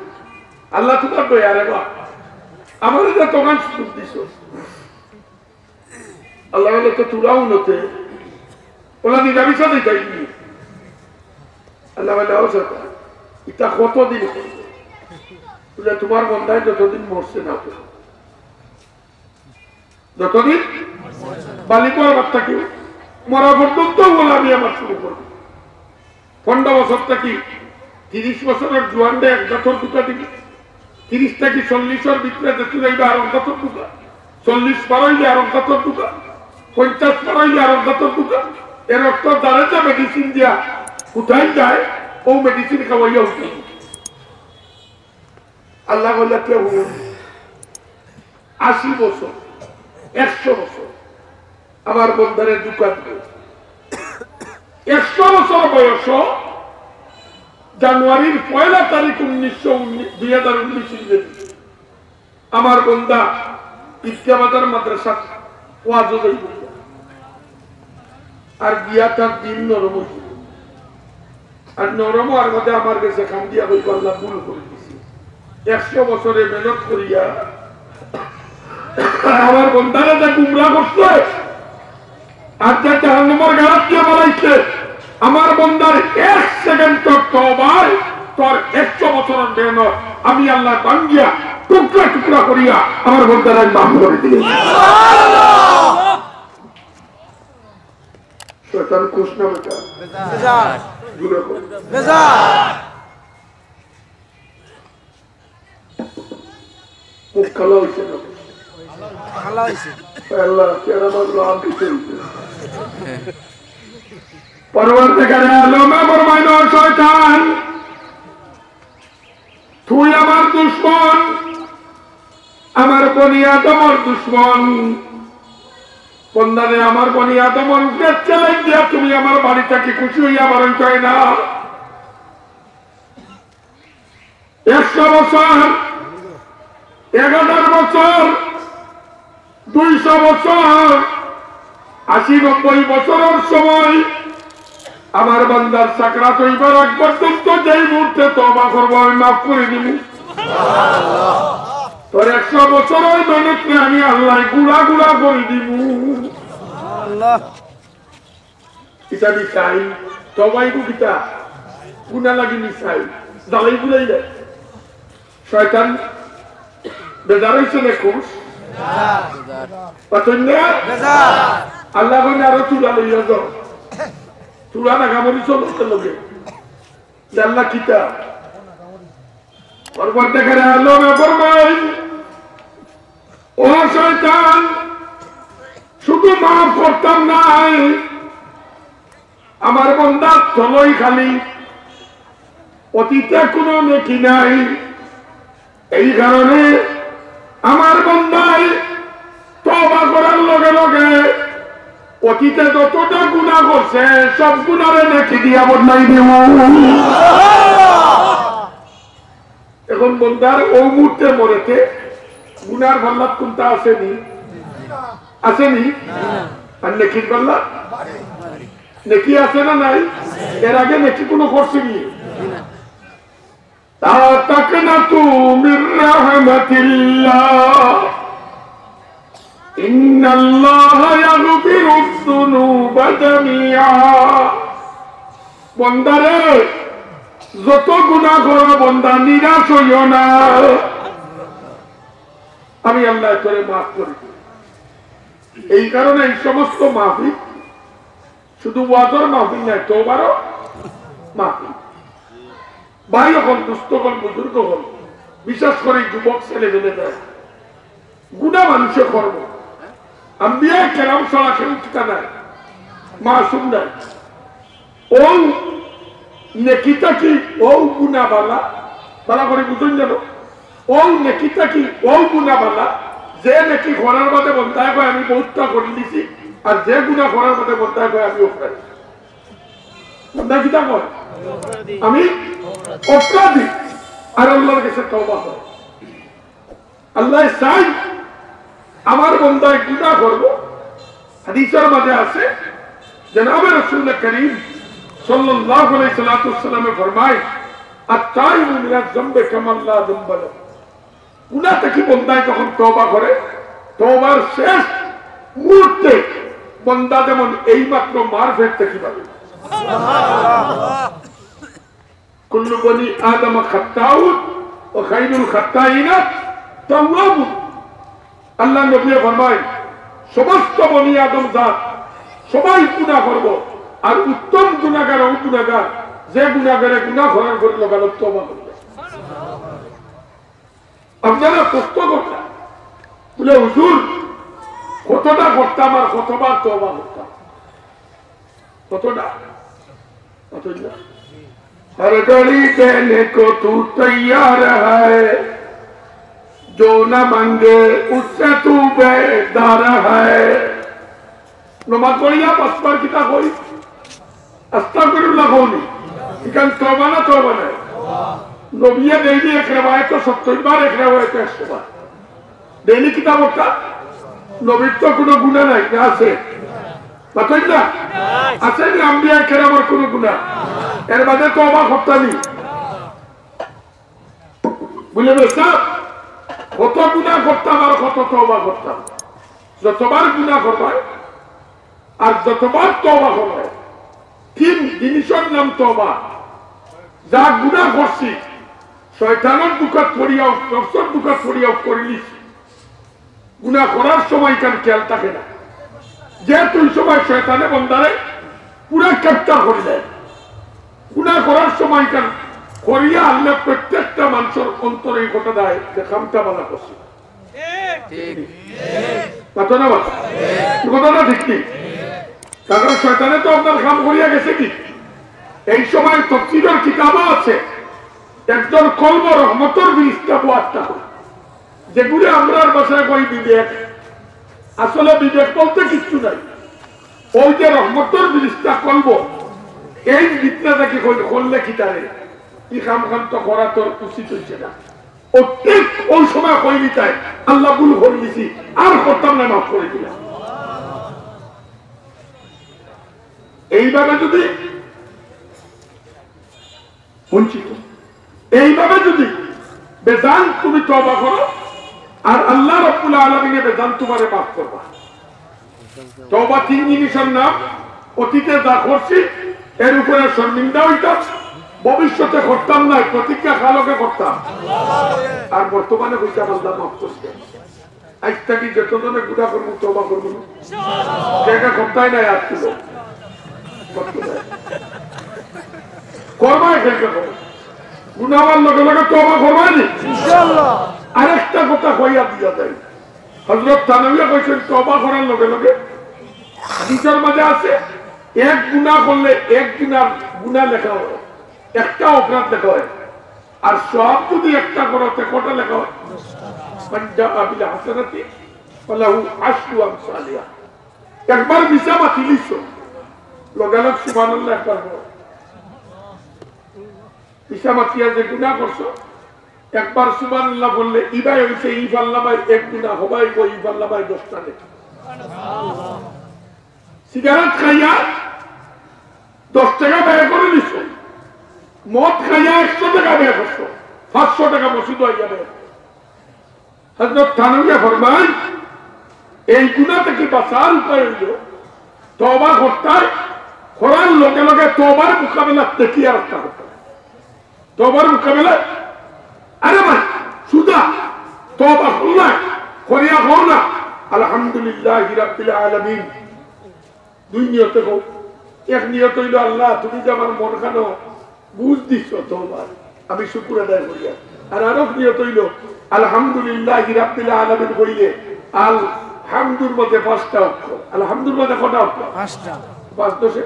আল্লাহ তুমার দয়া রে বা, আমারে যতখান সুযোগ দিছো। আল্লায় বলে, "তো তুরা উনতে, অলা নিরামিষা দিতাই নি?" আল্লায় বলে, "ও শয়তান, ইটা কতদিন করবে?" বলে, "তুমার বন্দায় যতদিন মরছে না তো, যতদিন বালিক অওয়ার বাদ থাকি মরা পর্যন্ত অলা আমি আমার শুরু করবো।" পনরো বছর থাকি তিরিশ বছরর জুয়ানরে এক জাতর ধুকা দিবি, তিরিশ থাকি চল্লিশর ভিতরে যে তুই আইবা আর এক জাতর ধুকা, চল্লিশ পার অইলে আর এক জাতর ধুকা, পঞ্চাশ পার অইলে আর এক জাতর ধুকা। এর অর্থ যারে যে medicine দিয়া উঠাই যায়, অউ medicine খাওয়াইয়া উঠাই। আল্লায় কইলা, "কে হুন, আশি বছর, একশো বছর আমার বন্দারে ধুকা দিবো। একশো বছর বয়স, জানুয়ারির পয়লা তারিখ উনিশশো উনিশ, দুই হাজার উনিশ ইংরেজি, আমার বন্দা ঈদগাহ বাজার মাদ্রাসাত ওয়াজো যাইবো।" আর গিয়া তার দিল নরম অইছে। আর নরম অওয়ার বাদে আমার গেছে কান্দিয়া কইবো, "আল্লাহ, ভুল করি দিছি। একশো বছরে মেহনত করিয়া আমার বন্দারে যে গুমরা করছে, আর যে জাহান্নামর গাড়াত দিয়া বানাইছে, আমার বন্দার এক সেকেন্ডর তওবায় তোর একশো বছরর মেহনত আমি আল্লায় ভাঙ্গিয়া টুকরা টুকরা করিয়া আমার বন্দারে আমি মাফ করি দিই।" শয়তান খুশ না বেজার? বেজার। জোরে কও। বেজার। মুখ কালা অইছে না? কালা অইছে। আল্লাহ, কে আমার লাভ দিছে? পরওয়ারদিগারে আলমে ফরমাইন, "ও শয়তান, তুই আমার দুশমন, আমার বনি আদমর দুশমন। বন্দারে, আমার বনি আদমর উপরে challenge দিয়া তুমি আমার বাড়ি থাকি খুশি অইয়া বারইতায় না। একশো বছর, এক হাজার বছর, দুইশো বছর, আশি নব্বই বছরর সময় আমার বান্দার সাকরাত অইবার আগ পর্যন্ত যেই মুহূর্তে তওবা করবো, আমি মাফ করি দিমু। তোর একশো বছরর মেহনতরে আমি আল্লায় গুড়া গুড়া করি দিমু।" আল্লাহ। ইটা মিসাইল, তওবা ইগু কিতা? গুনা লাগি মিসাইল, জ্বালাই পুড়াই দেয়। শয়তান বেজার অইছে না খুশ? বেজার। পাতইন না? বেজার। আল্লায় কইন, "আরো তুরা লইয়া যাও।" তুরা না খামরি চলতে লগে। আল্লাহ কিতা? পরওয়ারদিগারে আলমে ফরমাইন, "ও শয়তান, শুধু মাফ করতাম নায়, আমার বন্দার তলই খালি, অতীতে কুনু নেকি নাই। এই কারণে আমার বন্দায় তওবা করার লগে লগে অতীতে যতটা গুনা করছে, সব গুনারে নেকি দিয়া বদলাই দিমু।" এখন বন্দার অউ মুহূর্তে মরেতে গুনার পাল্লাত কুনটা আছে নি? আছে নি? আর নেকির পাল্লা? নেকি আছে না নাই? এর আগে নেকি কুনু করছে নি? لا تقنطوا من رحمة الله إن الله يغفر الذنوب جميعا। বন্দারে, যত গুনাহ করো বন্দা, নিরাশ হইও না, আমি আল্লায় তোরে মাফ করি দিমু। এই কারণে এই সমস্ত মাহফিল শুধু ওয়াজর মাহফিল নায়, তওবারও মাহফিল। ভাই অকল, দোস্ত অকল, বুজুর্গ অকল, বিশেষ করি যুবক ছেলে মেয়েরা, গুনা মানুষে করবো। আম্বিয়ায়ে কেরাম ছাড়া কেউ কিতা নায়, মাসুম নায়। অউ নেকি থাকি অউ গুনা বালা, বালা করি বুঝইন যেন। অউ নেকি থাকি অউ গুনা বালা, যে নেকি করার বাদে বন্দায় কয় আমি বউতটা করিলিছি, আর যে গুনা করার বাদে বন্দায় কয় আমি অপরাধী। বন্দায় কিতা কয়? আমি অপরাধী। আর আল্লার গেছে তওবা করে। আল্লায় চাইন আমার বন্দায় গুনা করবো। হাদিসর মাঝে আছে, জনাবে রাসুল করিম সাল্লাল্লাহু আলাইহি সাল্লাতু ওয়াসসালামে ফরমায়, التائب من الذنب كمن لا ذنب له। গুনা থাকি বন্দায় যখন তওবা করে, তওবার শেষ মুহূর্তে বন্দা যেমন এইমাত্র মার পেট থাকি বারইছে। كل بني آدم خطاء وخير الخطائين التوابون। আল্লার নবীয়ে ফরমায়, সমস্ত বনি আদম জাত সবাই গুনা করবো, আর উত্তম গুনাগার অউ গুনাগার যে গুনাগারে গুনা করার পরে লগালগ তওবা করবো। আপনারা প্রশ্ন করতা, বলে, হুজুর, কতটা করতাম আর কতবার তওবা করতাম? কতটা? কতটা? ہر گھڑی دینے کو تو تیار ہے، جو نہ مانگے اس سے تو بیزار ہے۔ নমাজ পড়িয়া পাঁচবার কিতা কই? আস্তাগফিরুল্লাহ কওনি। ইখান তওবা না তওবা নায়? নবিয়ে ডেইলি এক রেওয়ায়েতো সত্তর বার, এক রেওয়ায়েতো একশো বার। ডেইলি কিতা করতা? নবীর তো কুনু গুনা নাই, না আছে? মাতইন না? আছে নি আম্বিয়ায়ে কেরামর কুনু গুনা? এর বাদে তওবা করতা নি? বুলে, বেটা, কত গুনা করতাম আর কত তওবা করতাম। যতবার গুনা করবায় আর যতবার তওবা করবায়, তিন জিনিসর নাম তওবা। যা গুনা করছি, শয়তানর ধুকাত পড়িয়াও, নফসর ধুকাত পড়িয়াও করিলিছি। গুনা করার সময় ইখান খেয়াল থাকে না, যে তুই সময় শয়তানে বন্দারে পুরা capture করি দেয়। গুনা করার সময় ইখান করিয়া আনলে প্রত্যেকটা মানুষর অন্তরে এই কথা দেয় যে কামটা বালা করছি। ঠিক। মাতো না বাবা? এই কথাটা ঠিক নি? কারণ শয়তানে তো আপনার কাম করিয়া গেছে কি? এই সময় তফসিরর কিতাবও আছে, একজন কলব রহমতর ফিরিস্তা বওয়াত্তা কয়। যেগুলি আমরার ভাষায় কই বিবেক, আসলে বিবেক বলতে কিচ্ছু নাই। ওই যে রহমতর ফিরিস্তা কলব, এই ফিরিস্তা থাকি কইল, করলে কিতারে? ই কাম খান তো করা তোর উচিত হইছে না। ও ঠিক ওই সময় কইলিতায়, আল্লাহ ভুল করিলিছি, আর করতাম না, মাফ করি দিলাম। এইভাবে যদি বঞ্চিত। এইভাবে যদি বেজান তুমি তওবা করো, আর আল্লাহ রাব্বুল আলামিনে বেজান তোমারে মাফ করবা। তওবা তিন জিনিসর নাম, অতীতে যা করছি এর উপরে শর্মিন্দা হইতাম, ভবিষ্যতে করতাম না, প্রতিজ্ঞা কালকে করতাম, আর বর্তমানে কইতাম আল্লাহ মাফ করছে। আইজ থাকি যতজনে গুনা করবো, তওবা করবো না। কে কে করতায় না, আর তুলো। করবায় কে কে করবো। গুনা অওয়ার লগে লগে তওবা করবায় নি? ইনশাআল্লাহ। আরেকটা কথা কইয়া দিয়া যাই। হযরত থানবীয়ে কইছেন, তওবা করার লগে লগে, হাদিসর মাঝে আছে, এক গুনা করলে এক গুনার গুনা লেখা হয়, একটা অপরাধ লেখা হয়। আর সওয়াব যদি একটা করো, তে কটা লেখা হয়? من جاء بالحسنة فله عشر أمثالها। একবার মিছা মাতিলিছো, লগালগ সুবহানাল্লাহ একবার পড়ো। মিছা মাতিয়া যে গুনা করছো, একবার সুবহানাল্লাহ বললে, ইবায় হইছে ই পাল্লা বায় এক গুনা, হবায় হইব ই পাল্লা বায় দশটা নেকি। সিগারেট খাইয়া দশ টাকা ব্যয় করি দিছো, মদ খাইয়া একশো টাকা ব্যয় করছো, পাঁচশো টাকা মসজিদো আইয়া ব্যয় করছো। হযরত থানবীয়ে ফরমাইন, এই গুনাহ থাকি বাঁচার উপায় অইলো তওবা করতায়, করার লগে লগে তওবার মোকাবেলাত নেকি আরোক্তা করতায়। তওবার মোকাবেলাত, আরে ভাই, সুজা, তওবা করলায়, করিয়া কও না, আলহামদুলিল্লাহি রাব্বিল আলামিন। দুই নিয়তে কও। এক নিয়ত অইলো, আল্লাহ, তুমি যে আমার মনখানো বুঝ দিছো তওবার, আমি শুকুর আদায় করিয়ার। আর আরক নিয়ত অইলো, আলহামদুলিল্লাহি রাব্বিল আলামিন কইলে, আলহামদুর মধ্যে পাঁচটা অক্ষর। আলহামদুর মধ্যে কয়টা অক্ষর? পাঁচটা। পাঁচ দশে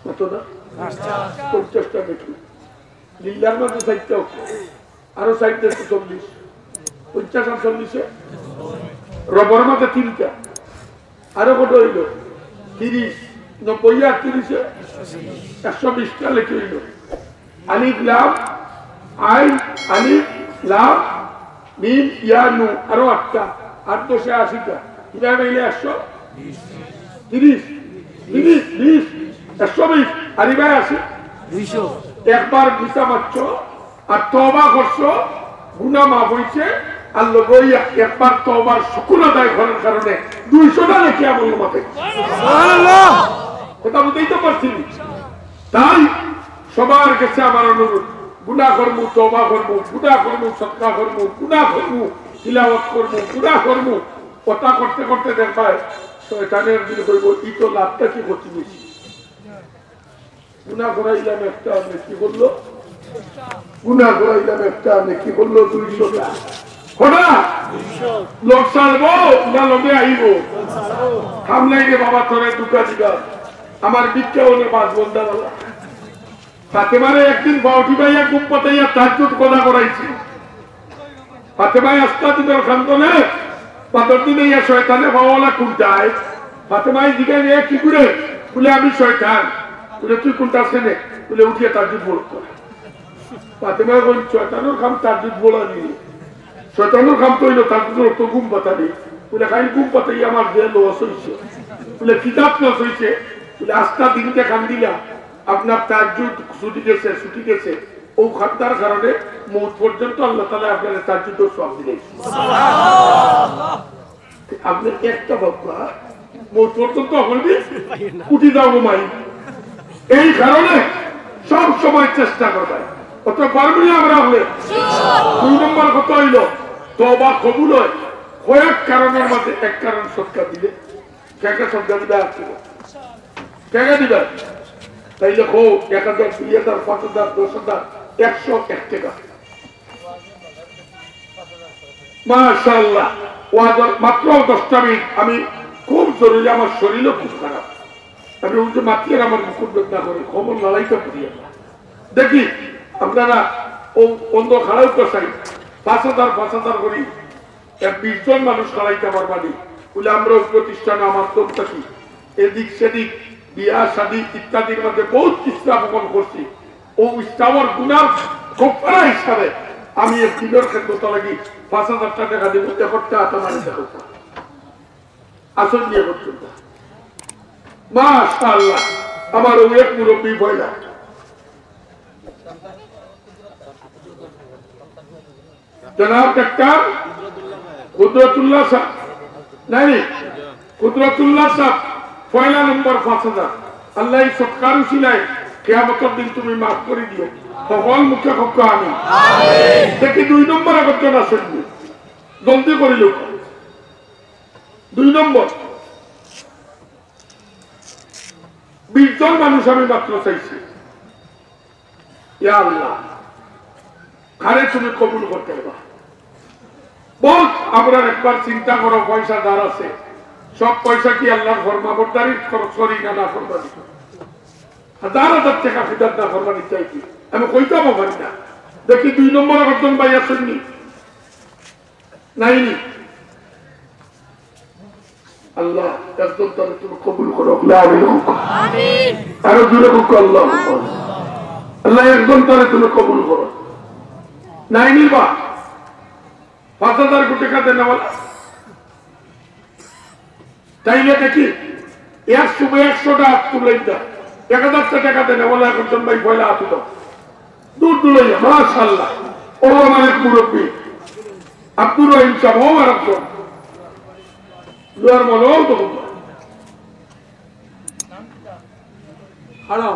কত না? পাঁচটা। পঞ্চাশটা নাকি? লিল্লাহর মধ্যে চাইরটা অক্ষর। আরো চাইরটা তো চল্লিশ। পঞ্চাশ আর চল্লিশে? রবর মধ্যে তিনটা। আরো কত অইলো? তিরিশ। নব্বই আর তিরিশে? একশো বিশটা লেখি অইলো। আলিফ লাম, আইন, আলিফ লাম, মিম, ইয়া, নুন, আরো আটটা, আট দশে আশিটা। কিভাবে মিলে একশো? তিরিশ, তিরিশ, বিশ, একশো বিশ, আর ইবায় আশি। দুইশো। একবার মিছা মারছো, আর তওবা করছো, গুনাহ মাফ অইছে, আর লগে অইয়া একবার তওবার শুকুর আদায় করার কারণে দুইশোটা নাকি আমল মাফ অইছে। সুবহানাল্লাহ। কথা বুঝাইতে পারছি নি? তাই সবার কাছে আমার অনুরোধ, গুনাহ করমু, তওবা করমু, গুনাহ করমু, সদকা করমু, গুনাহ করমু, তিলাওয়াত করমু, গুনাহ করমু। কথা করতে করতে দেখবায়, শয়তানে একদিন কইবো, "ই তো লাভটা কি ক্ষতি বেশি?" গুনাহ করাইলাম একটা, নেকি করলো? গুনাহ করাইলাম একটা, নেকি করলো দুইশোটা। কটা? লগ ছাড়বো না লগে আইবো? সামনে রে বাবা, তোরে ধোঁকা দিবা। আমার ভিক্ষা অইলে পাঁচ ঘন্টা বালা। ফাতেমারে একদিন বাউটি বাইয়া ঘুম পাতাইয়া তাহাজ্জুদ কাজা করাইছি। ফাতেমায় আস্তা দিনর কান্দনে, বাদর দিন আইয়া শয়তানে পাওয়ালা কুন্টায়। ফাতেমায় জিগাইন, "এ কি করে?" বলে, "আমি শয়তান।" বলে, "তুই কুন্টাস কেনে?" বলে, "উঠিয়া তাহাজ্জুদ পড়তো।" ফাতেমায় কইন, "শয়তানর কাম তাহাজ্জুদ পড়া নি। শয়তানর কাম তো অইলো তাহাজ্জুদর অক্ত ঘুম পাতানি।" বলে, "খাইল ঘুম পাতাইয়া আমার যে loss অইছে।" বলে, "কি জাত loss অইছে?" বলে, "আস্তা দিনটা কান্দিলা, আপনার তাহাজ্জুদ ছুটি গেছে, ছুটি গেছে।" অউ কান্দার কারণে মউত পর্যন্ত আল্লাহ তাআলায় আপনারে তাহাজ্জুদর সওয়াব দিলাইছে। আপনে একটা বাবা মউত পর্যন্ত হইলে উঠি যাবো মাই। এই কারণে সব সময় চেষ্টা করবায়। অত পারবো না আমরা হলে। দুই নম্বর কথা অইলো, তওবা কবুল অয় কয়েক কারণর মধ্যে এক কারণ সদকা দিলে। কে কে সদকা দিবা? আজকে কে কে দিবা? তাইলে কও, এক হাজার, দুই হাজার, পাঁচ হাজার, দশ হাজার, একশো, এক টাকা। মাশাআল্লাহ। ওয়াজ মাত্র দশটা মিনিট, আমি খুব জরুরি, আমার শরীরও খুব খারাপ। আমি ওই যে মাতিয়ার আমার বুকুর বেদনা করে, খবর লড়াইটা করি আমরা। দেখি, আপনারা ও অন্ধ খাড়াও কষাই, পাঁচ হাজার, পাঁচ হাজার করি, এক বিশ জন মানুষ খাড়াইতে পারবানি। বলে, আমরা ওই প্রতিষ্ঠানে আমার দল থাকি, এদিক সেদিক, বিয়া শাদী ইত্যাদির মধ্যে বহুত ইসরাফ আমল করছি। ও ইসরাফর গুনার কফারা হিসাবে আমি এক দিনের ক্ষেত্রটা লাগি পাঁচ হাজার টাকা দিব, একটা আটা মারি দেখো। আসল নিয়ে করছেন না। মাশাআল্লাহ, আমার ওই এক মুরব্বী পয়লা। জনাব ডাক্তার কুদরতুল্লাহ সাহেব, নাই, কুদরতুল্লাহ সাহেব, পয়লা নম্বর পাঁচ হাজার। আল্লাহ, এই সৎকার উসিলায় কিয়ামতর দিন তুমি মাফ করি দিও। সকল মুখে কউক্কা আমিন। দেখি দুই নম্বর একজন আছেন নি? জলদি করি লোক। দুই নম্বর। বিশ জন মানুষ আমি মাত্র চাইছি। ইয়া আল্লাহ, কারে তুমি কবুল করতে পারবা? বল, আমরা একবার চিন্তা করো, পয়সা যার আছে, সব পয়সা কি আল্লাহর ফরমাবরদারি খরচ করি না, না ফরমানি? হাজার হাজার টাকা ফিরাত না ফরমানি চাই কি? আমি কইতামও পারি না। দেখি দুই নম্বর একজন ভাই আছেননি? নাইনি? আল্লাহ, একজন তারে তুমি কবুল করো। আল্লাহ, আমিন। আরো জোরে কউক্কা, আল্লাহ। আল্লাহ, একজন তারে তুমি কবুল করো। নাইনি বা? পাঁচ হাজার কোটি টাকা দেন না বলা? তাইলে দেখি, এক সময় একশোটা আত তুলাইতা, এক হাজারটা টেকা দেন, বলে, "একজন ভাই পয়লা আত উঠাও।" দূর দূর হইয়া, মাশাআল্লাহ। ও আমার এক মুরব্বী, আব্দুর রহিম সাহেব, ও আর একজন। দুয়ার বলো, ও তো বলবো। খাড়াও।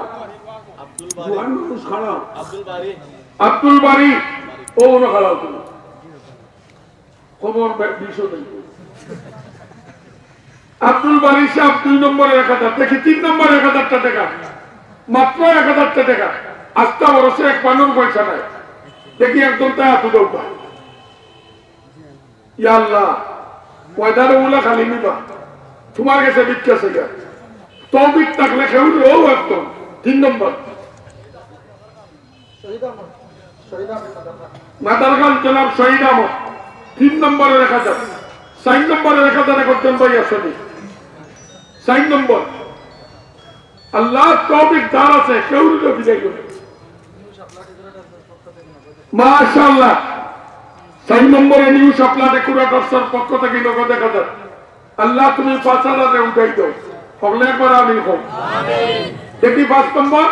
আব্দুল বারী। জোয়ান মানুষ খাড়াও। আব্দুল বারী। আব্দুল বারী, ও ওরা খাড়াও তুমি। খবর বে-, বিশ্ব দেখবে। আব্দুল বারী সাহেব দুই নম্বরে এক হাজার, দেখি তিন নম্বরে এক হাজারটা টেকা, মাত্র এক হাজারটা টেকা, আস্তা বরসে এক পানুর পয়সা নাই। দেখি একজন তাই আতু দৌড়া। ইয়া আল্লাহ, পয়দার ওলা খালি নিবা, তোমার গেছে ভিক্ষা চাইয়া। তৌফিক থাকলে কেউ রও একদম। তিন নম্বর। মাদারখান জনাব শহীদ আহমদ, তিন নম্বরে এক হাজার, চার নম্বরে এক হাজার, একজন ভাই আসেনি। চার নম্বর, আল্লাহ তৌফিক যার আছে, কেউ রইল বিদায় করে। মাশাআল্লাহ, চার নম্বরে নিউ শাপলা ডেকোরেটরসর পক্ষ থেকে নগদ এক হাজার। আল্লাহ তুমি পাঁচ হাজারে উঠাই দাও, হকলে একবার আমিন কও। দেখি পাঁচ নম্বর,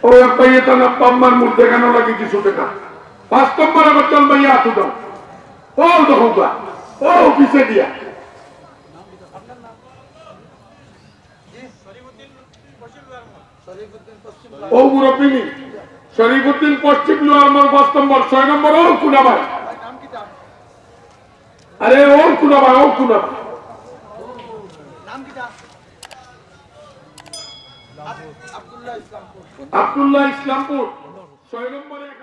ও এক ভাই, এটা না বাম্মার মুখ দেখানো লাগে কিছু টাকা। পাঁচ নম্বরে আবার চল ভাই, আত উঠাও। ও দেখো গা, ও পিছে দিয়া। ও মুরব্বী নি, শরীফুদ্দিন পশ্চিম লোয়ার মোড় পাঁচ নম্বর, ছয় নম্বর, ও কুনাবার। আরে ও কুনাবার, ও কুনাবার। আব্দুল্লাহ ইসলামপুর, ছয় নম্বরে।